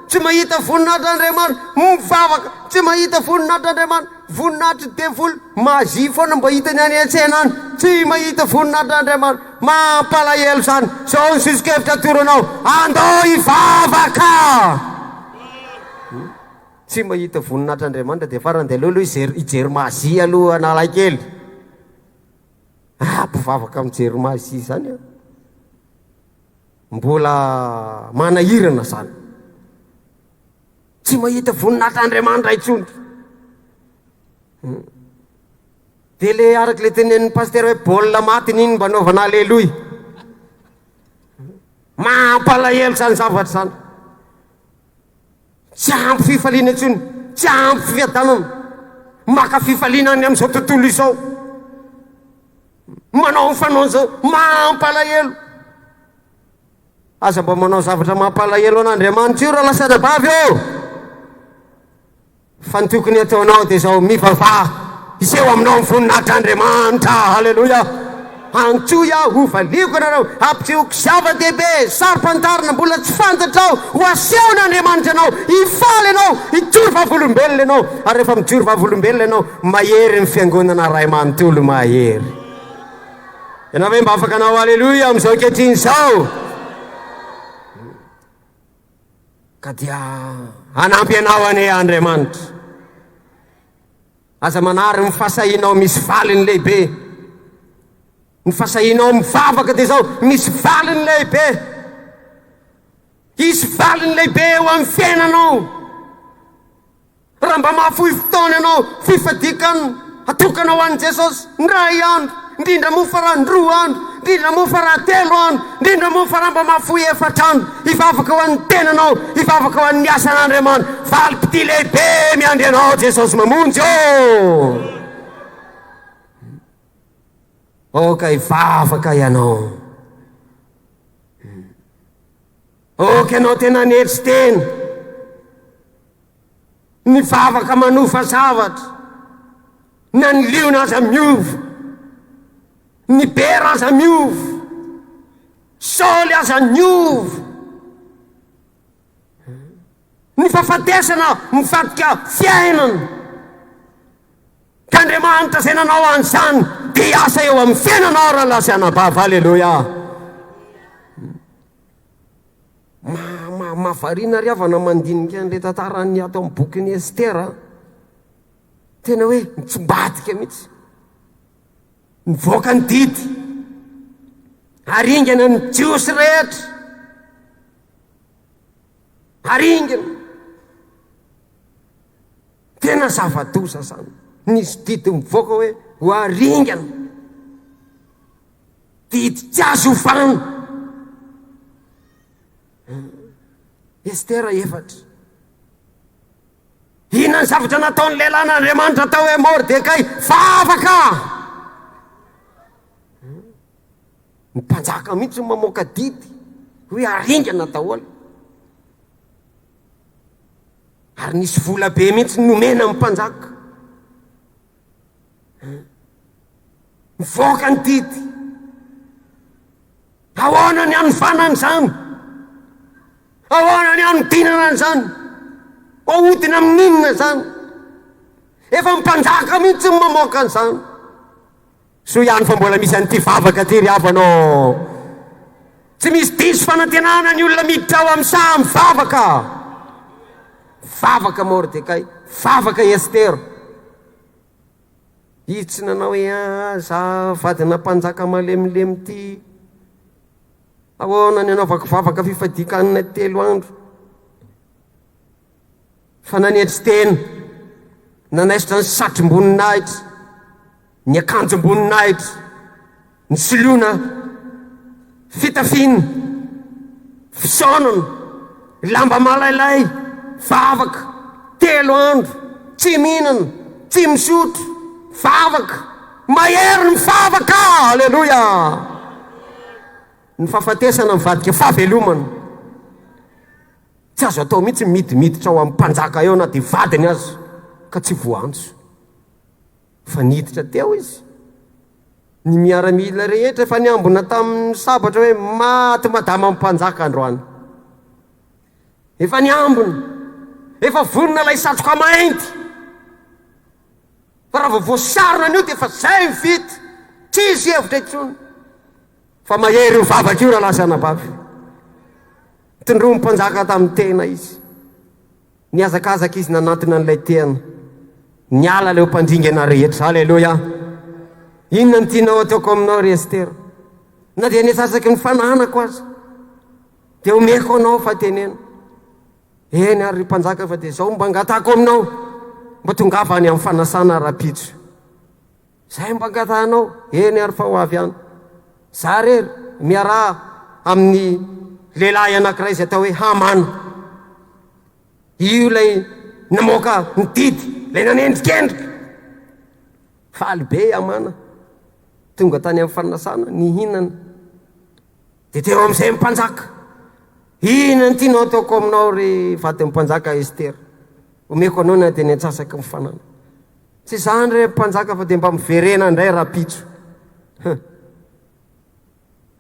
tsy mahita voninahitr'Andriamanitra, mivavaka, tsy mahita voninahitr'Andriamanitra, voninahitr'i devoly, magie foana mba hitany any an-tsena any, tsy mahita voninahitr'Andriamanitra, mampalahelo izany. Izao ny soso-kevitra atoro anao, andao hivavaka! Tsy mahita voninahitr'Andriamanitra dia farany dia aleo aloha hijery hijery magie aloha Analakely. Ah, mpivavaka mijery magie izany an. Mbola manahirana izany. Tsy mahita voninahitr'Andriamanitra intsony. Dia le araka le tenenin'ny pasitera hoe baolina maty n'iny mba anaovana aleloia. Mampalahelo izany zavatra izany. Tsy ampy fifaliana intsony, tsy ampy fiadanana. Maka fifaliana any amin'izao tontolo izao. Manao ny fanaony izao, mampalahelo. Aza mba manao zavatra mampalahelo an'Andriamanitra io raha lasa anabavy ô. Fa ny tokony hataonao dia izao, mivavaha, hiseho aminao ny voninahitr'Andriamanitra. Haleloia! Antsoy aho, hovaliako ianareo, hampisehoko zava-dehibe, saro-pantarina, mbola tsy fantatrao, ho asehon'Andriamanitra anao, hifaly ianao, hijoro vavolombelona ianao, ary rehefa mijoro vavolombelona ianao, mahery ny fiangonana iray manontolo, mahery. Ianao ve mba afaka hanao haleloia amin'izao ankehitriny izao? Ka dia hanampy anao anie Andriamanitra. Aza manary ny fahasahianao misy valiny lehibe. Ny fahasahianao mivavaka dia izao misy valiny lehibe. Hisy valiny lehibe eo amin'ny fiainanao. Raha mba mahafoy fotoana ianao, fifadian-kanina, atokana ho an'i Jesosy, indray andro, indrindra moa fa raha roa andro, indrindra moa fa raha telo andro, indrindra moa fa raha mba mahafoy efatra andro, hivavaka ho an'ny tenanao, hivavaka ho an'ny asan'Andriamanitra. Valim-pitia lehibe miandry anao Jesosy mamonjy ô! Aoka hivavaka ianao. Aoka ianao tena hanetry tena. Ny vavaka manova zavatra, na ny liona aza miova, ny bera aza miova, Saoly aza niova. Ny fahafatesana mivadika fiainana. Ka Andriamanitra izay nanao an'izany dia hiasa eo amin'ny fiainanao rahalahy sy anabavy. Aleloia. Mahavariana ry havana mandinika an'ilay tantaran'ny ato amin'ny bokin'i Estera. Tena hoe mitsimbadika mihitsy. Nivoaka ny didy. Haringana ny Jiosy rehetra. Haringana. Tena zava-doza izany. Nisy didy mivoaka hoe ho haringana. Didy tsy azo ovana. Estera efatra. Inona ny zavatra nataon'ny lehilahin'Andriamanitra atao hoe Mordekay? Vavaka! Ny mpanjaka mihitsy no mamoaka didy hoe haringana daholo. Ary nisy vola be mihitsy nomena ny mpanjaka. Mivoaka ny didy. Ahoana ny hanovana an'izany? Ahoana ny hanodinana an'izany? Ahodina amin'inona izany? Efa mpanjaka mihitsy ny mamoaka an'izany. Soa ihany fa mbola misy an'ity vavaka ity ry havana ô. Tsy misy diso fanantenana ny olona miditra ao amin'ny saha mivavaka. Vavaka Mordekay, vavaka Estera. Izy tsy nanao hoe ah, za vadina mpanjaka malemilemy ty. Ahoana ny anaovako vavaka fifadian-kanina telo andro? Fa nanetry tena, nanaisotra ny satrom-boninahitra, ny akanjom-boninahitra, ny soloina fitafiana, fisaonana, lamba malailay, vavaka, telo andro, tsy mihinana, tsy misotro, vavaka, mahery ny vavaka! Aleloia! Ny fahafatesana mivadika fahavelomana. Tsy azo atao mihitsy ny midimiditra ao amin'ny mpanjaka eo na dia vadiny aza ka tsy voantso. Fa niditra teo izy. Ny miaramila rehetra efa niambina tamin'ny sabatra hoe maty madama mpanjaka androany. Efa niambina. Efa vonona ilay satroka mainty. Fa raha vao voasarona an'io dia efa zay ny vita. Tsy hisy hevitra intsony. Fa mahery io vavaka io rahalahy sy anabavy. Tondroin'ny mpanjaka tamin'ny tehina izy. Nihazakazaka izy nanantona an'ilay tehina. Niala ilay mpandringana rehetra. Aleloia! Inona no tianao ataoko aminao, ry Estera? Na dia ny antsasaky ny fananako aza, dia omeko anao fa teneno. Eny ary, ry mpanjaka, fa dia izao mba angatahako aminao, mba tongava any amin'ny fanasana rahampitso. Zay mba angatahanao, eny ary fa ho avy any. Za rery, miaraha amin'ny lehilahy anankiray izay atao hoe Hamana. Io ilay namoaka ny didy, ilay nanendrikendrika. Faly be i Hamana. Tonga tany amin'ny fanasana, nihinana. Dia teo amin'izay ny mpanjaka. Inona no tianao ataoko aminao ry vadin'ny mpanjaka Estera? Omeko anao na dia ny antsasaky ny fananana. Tsy izany re mpanjaka fa dia mba miverena indray rahampitso. Huh.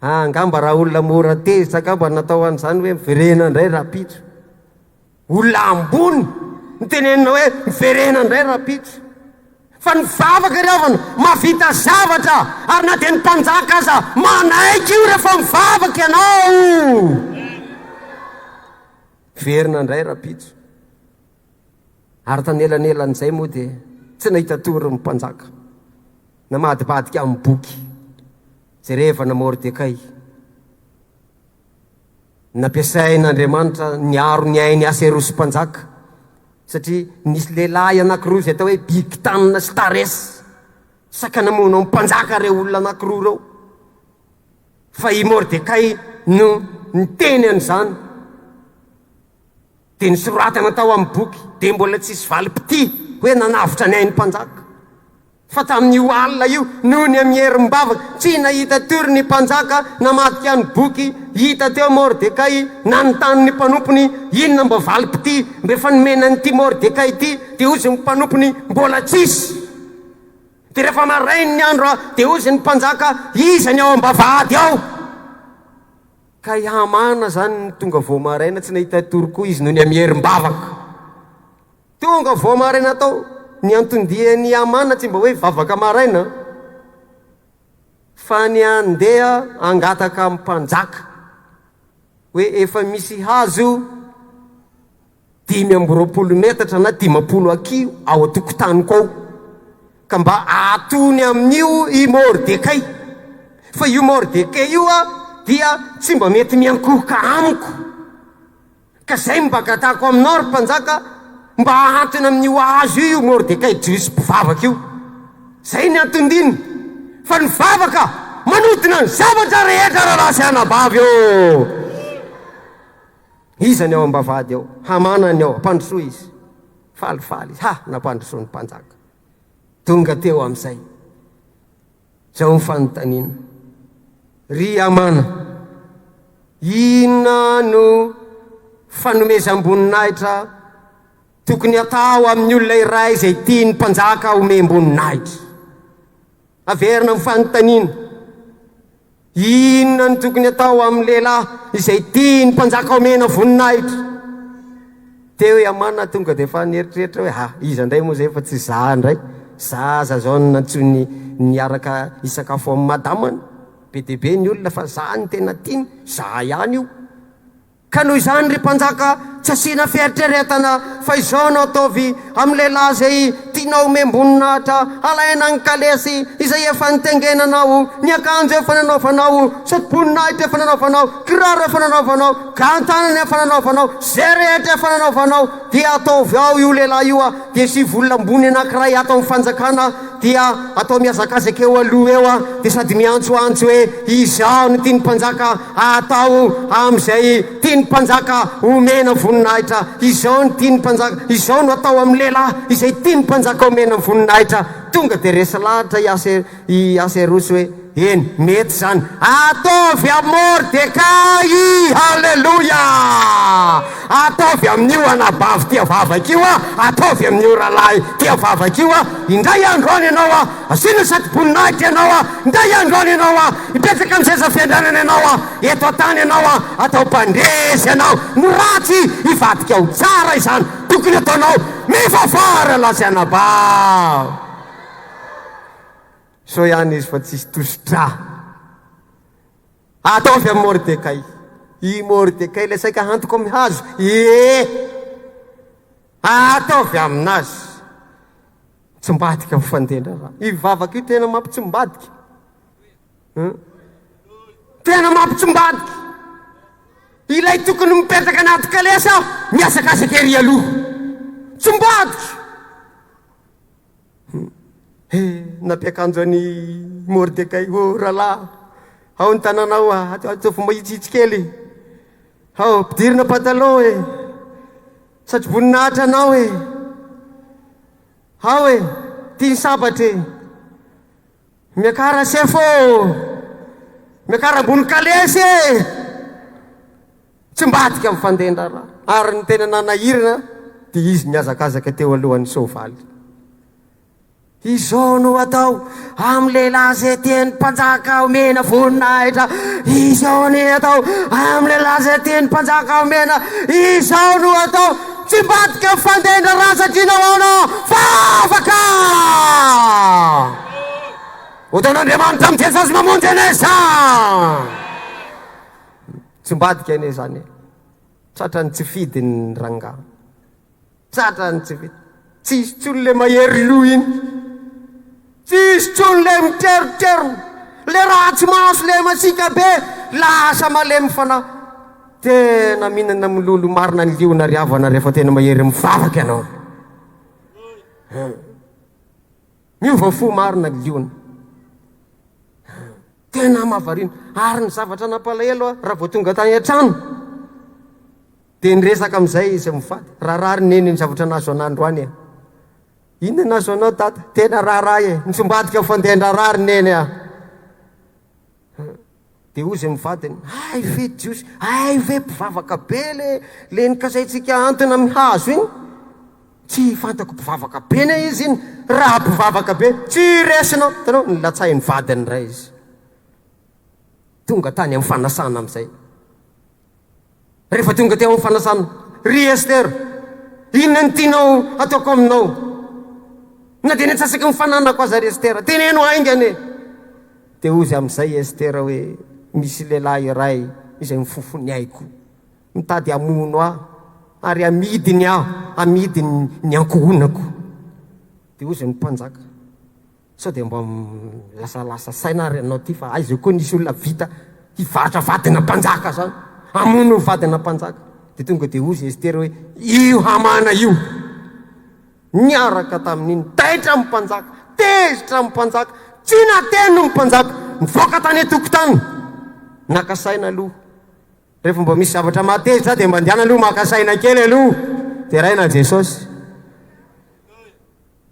Ah, angamba raha olona mora tezitra angamba natao an'izany hoe miverena indray rahampitso. Olona ambony no tenenina hoe miverena indray rahampitso. Fa ny vavaka ry havana mahavita zavatra ary na dia ny mpanjaka aza manaiky io rehefa mivavaka ianao. Miverina indray rahampitso. Ary tanelanelan'izay moa dia tsy nahita tory ny mpanjaka. Namadibadika amin'ny boky. Jerevana Mordekay. Nampiasain'Andriamanitra niaro ny ain'i Aserosy mpanjaka, satria nisy lehilahy anankiroa izay atao hoe Bigtana sy Tares. Saika namono ny mpanjaka ireo olona anankiroa ireo. Fa i Mordekay no niteny an'izany. Dia nosoratana tao amin'ny boky, dia mbola tsisy valim-pitia hoe nanavotra ny ain'ny mpanjaka. Fa tamin'io alina io, nony amin'ny herim-bavaka, tsy nahita tory ny mpanjaka, namadika ny boky, hita teo Mordekay, nanontany ny mpanompony, inona mba valim-pitia mba efa nomena an'ity Mordekay ity, dia hozy ny mpanompony, mbola tsisy. Dia rehefa marain' ny andro, dia hozy ny mpanjaka, iza ny ao am-bavahady ao? Ka i Hamana izany no tonga vao maraina, tsy nahita tory koa izy nony amierim-bavaka. Tonga vao maraina tao, ny anton-dian'i Hamana tsy mba hoe vavaka maraina, fa ny handeha hangataka amin'ny mpanjaka hoe efa misy hazo 25 metatra na 50 hakiho ao an-tokotaniko ao, ka mba ahatony amin'io i Mordekay. Fa io Mordekay io dia tsy mba mety miankohoka amiko. Ka izay no mba angatahako aminao, ry mpanjaka, mba hahantona amin'io hazo io io Mordekay Jiosy mpivavaka io. Izay ny anton-diny. Fa ny vavaka manodina ny zavatra rehetra, rahalahy sy anabavy ô! Iza ny ao am-bavahady ao? Hamana ny ao, ampandrosoa izy. Falifaly izy, ha, nampandrosoa ny mpanjaka. Tonga teo amin'izay. Izao ny fanontaniana. Ry Hamana, inona no fanomezam-boninahitra tokony hatao amin'ny olona iray izay tian'ny mpanjaka homem-boninahitra? Averina amin'ny fanontaniana. Inona no tokony atao amin'ny lehilahy izay tian'ny mpanjaka omena voninahitra? Teo i Hamana tonga dia efa nieritreritra hoe, ha, iza indray moa izay fa tsy za indray. Za aza izao no nantsoiny niaraka hisakafo amin'ny madamany. Be dia be ny olona fa za no tena tiany, za ihany io. Ka noho izany, ry mpanjaka, tsy asiana fieritreretana, fa izao no ataovy amin'ny lehilahy izay. tianao omem-boninahitra, alaina ny kalesy izay efa nitengenanao, ny akanjo efa nanaovanao, satroboninahitra efa nanaovanao, kiraro efa nanaovanao, gan-tanana efa nanaovanao, izay rehetra efa nanaovanao, dia ataovy ao io lehilahy io, dia asivo olona ambony anankiray ato amin'ny fanjakana, dia atao mihazakazaka eo aloha eo dia sady miantsoantso hoe, Izaho no tian'ny mpanjaka atao amin'izay tian'ny mpanjaka omena voninahitra, izao no tian'ny mpanjaka, izao no atao amin'ny lehilahy izay tian'ny mpanjaka omena voninahitra. Tonga dia resy lahatra i Ase, i Aserosy hoe, Eny, mety izany. Ataovy amin'i Mordekay! Haleloia! Ataovy amin'io anabavy tia vavaka io, ataovy amin'io rahalahy tia vavaka io. Indray andro any ianao, asiana satroboninahitra ianao, indray andro any ianao, hipetraka amin'ny seza fiandrianana ianao, eto an-tany ianao, atao mpandresy ianao. Ny ratsy hivadika ho tsara izany. Tokony hataonao mivavaha rahalahy sy anabavy. Sao ihany izy fa tsisy tosi-drà. Ataovy amin'i Mordekay. I Mordekay ilay saika hantoko amin'ny hazo. Ie! Ataovy aminazy. Tsimbadika ny fandehan-draharaha. Io vavaka io tena mampitsimbadika. Hmm? Tena mampitsimbadika. Ilay tokony mipetraka anaty kalesa mihazakazaka ery aloha. Tsimbadika. He, nampiakanjo an'i Mordekay, oh rahalahy, ao ny tananao, ataovy mahitsihitsy kely. Ao, ampidirina pataloha e. Satroboninahitra anao e. Ao e, ty ny sabatra e. Miakara sefo ô. Miakara ambony kalesy e. Tsy mbadika amin'ny fandehan-draharaha. Ary ny tena nanahirana dia izy nihazakazaka teo alohan'ny soavaly. Izao no atao amin'ny lehilahy izay tian'ny mpanjaka omena voninahitra. Izao ny atao amin'ny lehilahy izay tian'ny mpanjaka omena. Izao no atao. Tsy mbadika ny fandehan-draharaha satria nahoana? Vavaka! Otaon'Andriamanitra amin'i Jesosy mamonjy anay izany. Tsy mbadika anie izany e. Tratran'ny tsy fidiny ny rangahy. Tratran'ny tsy fidiny. Tsisy intsony le mahery loha iny. Tsisy intsony le mitrerotrerona. Le ratsy maso, le masiaka be, lasa malemy fanahy. Tena mihinana mololo marina ny liona ry havana rehefa tena mahery mivavaka ianao. Miova fo marina ny liona. Tena mahavariana. Ary ny zavatra nampalahelo aho, raha vao tonga tany an-trano, dia niresaka amin'izay izy mivady. Raharaha ry neny ny zavatra nahazo anah androany e. Inona nahazo anao dada? Tena raharaha e. Nitsombadika ny fandehan-draharaha ry neny a. Dia hoy izy amin'ny vadiny, Hay ve Jiosy, hay ve mpivavaka be le le nikasaintsika hahantona amin'ny hazo iny? Tsy fantako mpivavaka be ne izy iny, raha mpivavaka be, tsy resinao. Hitanao, nilatsahin'ny vadiny indray izy. Tonga tany amin'ny fanasana amin'izay. Rehefa tonga teo amin'ny fanasana, Ry Estera, inona no tianao hataoko aminao? Na dia ny antsasaky ny fananako aza, ry Estera, teneno haingana e! Dia hozy amin'izay i Estera hoe, Misy lehilahy iray izay mifofo ny aiko, mitady hamono ahy, ary hamidiny aho, hamidiny ny ankohonako. Dia hozy ny mpanjaka, Sao dia mba lasalasa saina ary ianao ty fa aiza koa nisy olona vita hivarotra vadina mpanjaka zany, hamono ny vadina mpanjaka. Dia tonga dia hozy Estera hoe io Hamana io niaraka tamin'iny, taitra ny mpanjaka, tezitra ny mpanjaka, tsy nateny ny mpanjaka, nivoaka tany an-tokotany, naka saina aloha. Rehefa mba misy zavatra mahatezitra dia mandehana aloha maka saina kely aloha, deraina Jesosy.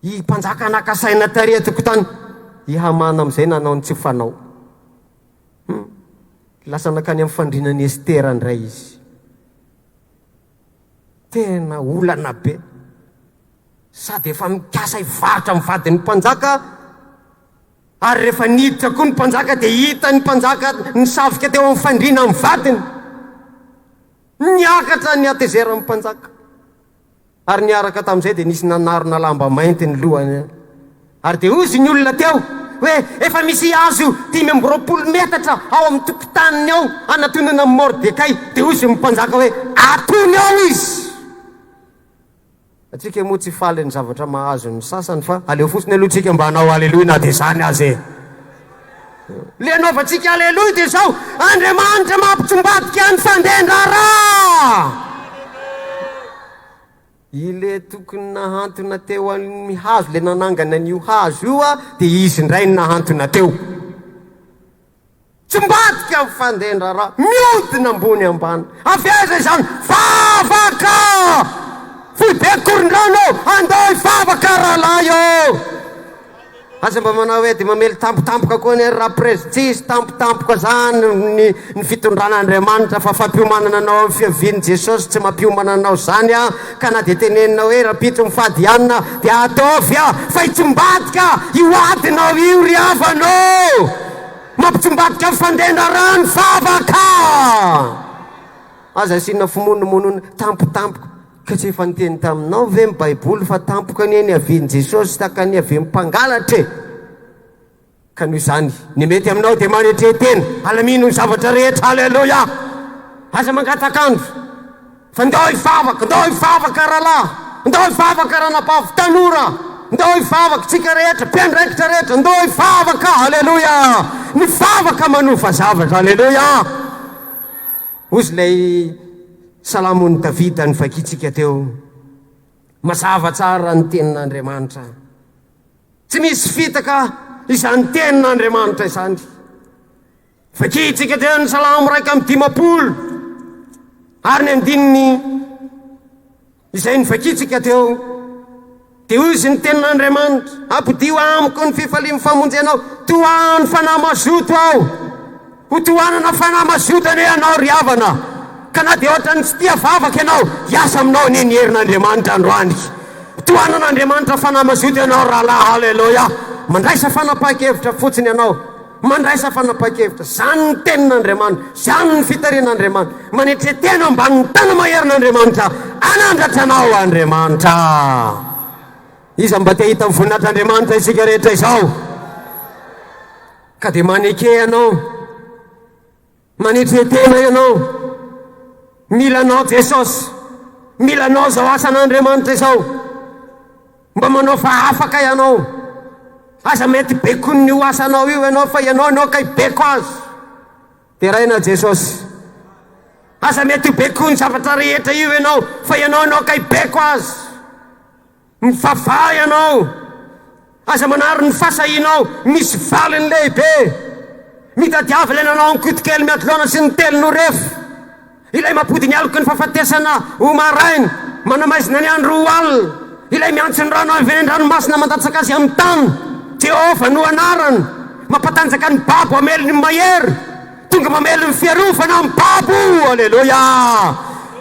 I mpanjaka naka saina tary an-tokotany, i Hamana amin'izay nanao ny tsy fanao. Hum. Lasa nankany amin'ny fandrinan'i Estera indray izy. Tena olana be. Sady efa mikasa hivarotra amin'ny vadin'ny mpanjaka, ary rehefa niditra koa ny mpanjaka dia hitan'ny mpanjaka nisavika teo amin'ny fandriana amin'ny vadiny. Niakatra ny hatezeran'ny mpanjaka. Ary niaraka tamin'izay dia nisy nanarona lamba mainty ny lohany. Ary dia hozy ny olona teo hoe, Efa misy hazo 25 metatra ao amin'ny tokotaniny ao hanatonana amin'i Mordekay. Dia hozy ny mpanjaka hoe, Atony ao izy! Antsika moa tsy faly ny zavatra mahazo ny sasany fa aleo fotsiny aloha tsika mba hanao aleloia na dia izany aza e. Le anaovantsika aleloia dia izao, Andriamanitra mampitsombadika ny fandehan-draharaha! Ile tokony nahantona teo amin'ny hazo, le nanangana an'io hazo io dia izy indray no nahantona teo. Tsy mbadika ny fandehan-draharaha, miodina ambony ambany. Avy aiza izany? Vavaka! Foibe Korondrano ô, andao hivavaka rahalahy ô! Aza mba manao hoe dia mamely tampotampoka koa anie ry raprezy, tsisy tampotampoka zany ny ny fitondran'Andriamanitra fa fampiomanana anao amin'ny fiavian'i Jesosy tsy mampiomana anao zany an, ka na dia tenenina hoe rampitso mifady hanina dia ataovy an, fa hitsimbadika io adinao io ry havana ô! Mampitsimbadika ny fandehandraharaha ny vavaka! Aza asiana fimonomonona tampotampoka. Ka tsy efa niteny taminao ve ny baiboly fa tampoka anie ny havian'i Jesosy tahaka ny havian'ny mpangalatra e! Ka noho izany, ny mety aminao dia manetre tena, alamino ny zavatra rehetra, Aleloia! Aza mangatak'andro, fa ndao hivavaka, ndao hivavaka rahalahy, ndao hivavaka ranabavy tanora, ndao hivavaka tsika rehetra, mpiandraikitra rehetra, ndao hivavaka, Aleloia! Ny vavaka manova zavatra, Aleloia! Hozy ilay Salamon'i Davida novakintsika teo. Mazava tsara ny tenin'Andriamanitra. Tsy misy fitaka izany tenin'Andriamanitra izany. Vakintsika teo ny Salamo 51 ary ny andininy Izay novakintsika teo, dia hoy izy ny tenin'Andriamanitra, Ampodio amiko ny fifalian'ny famonjenao, tohano fanahy mazoto aho. Ho tohanana fanahy mazoto anie ianao ry havana, ka na dia ohatran'ny tsy tia vavaka ianao, hiasa aminao anie ny herin'Andriamanitra androany. Tohanan'Andriamanitra fanahy mazoto ianao rahalahy, haleloia. Mandraisa fanapahan-kevitra fotsiny ianao. Mandraisa fanapahan-kevitra. Izany ny tenin'Andriamanitra. Izany ny fitarihan'Andriamanitra. Manetre tena ambanin'ny tana-maherin'Andriamanitra. Hanandratra anao Andriamanitra. Iza mba te hahita ny voninahitr'Andriamanitra isika rehetra izao? Ka dia maneke ianao. Manetre tena ianao. Mila anao Jesosy. Mila anao izao asan'Andriamanitra izao. Mba manao fa afaka ianao. Aza mety bekon'io asanao io ianao fa ianao no kay beko azy. Deraina Jesosy. Aza mety ho bekon'ny zavatra rehetra io ianao fa ianao no kay beko azy. Mivavaha ianao. Aza manary ny fahasahianao. Misy valiny lehibe. Mitadiava ilay nanao an'i Kotokely miadilona sy ny telo no ref. Ilay mampody ny aloky ny fahafatesana ho maraina, manamaizina ny andro ho alina. Ilay miantso ny rano avy any an-dranomasina mandatsaka azy amin'ny tany. Jehovah no anarany. Mampatanjaka ny babo hamely ny mahery. Tonga mamely ny fiarovana amin'ny babo! Aleloia!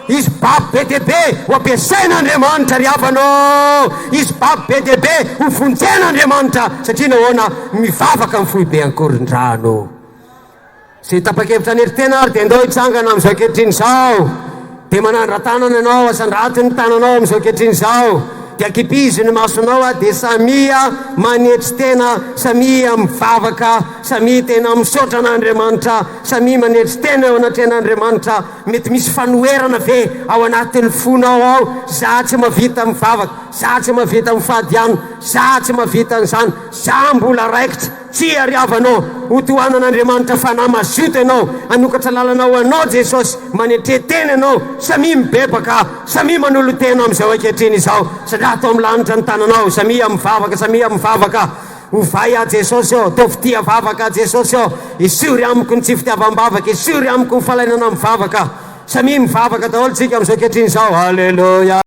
Hisy babo be dia be ho ampiasain'Andriamanitra ry havana ô! Hisy babo be dia be ho vonjen'Andriamanitra satria nahoana? Mivavaka ny foibe Ankorondrano. Izay tapa-kevitra hanery tena ary dia ndao hitsangana amin'izao ankehitriny izao. Dia manandra-tanana ianao, asandrato ny tananao amin'izao ankehitriny izao. Dia ankipizo ny masonao aho dia samia manetry tena, samia mivavaka, samia tena misaotra an'Andriamanitra, samia manetry tena eo anatrehan'Andriamanitra. Mety misy fanoherana ve ao anatin'ny fonao ao? Za tsy mahavita mivavaka, za tsy mahavita mifady ihany, za tsy mahavita an'izany, za mbola raikitra. Tsia ry havana ô, ho tohanan'Andriamanitra fanahy mazoto ianao, hanokatra lalana ho anao Jesosy, manetre tena ianao, samia mibebaka, samia manolo-tena amin'izao ankehitriny izao, sandrato amin'ny lanitra ny tananao, samia mivavaka, samia mivavaka, ovay aho Jesosy ô, ataovy tia vavaka aho Jesosy ô, esory amiko ny tsy fitiavam-bavaka, esory amiko ny falainana mivavaka, samia mivavaka daholo tsika amin'izao ankehitriny izao, Aleloia.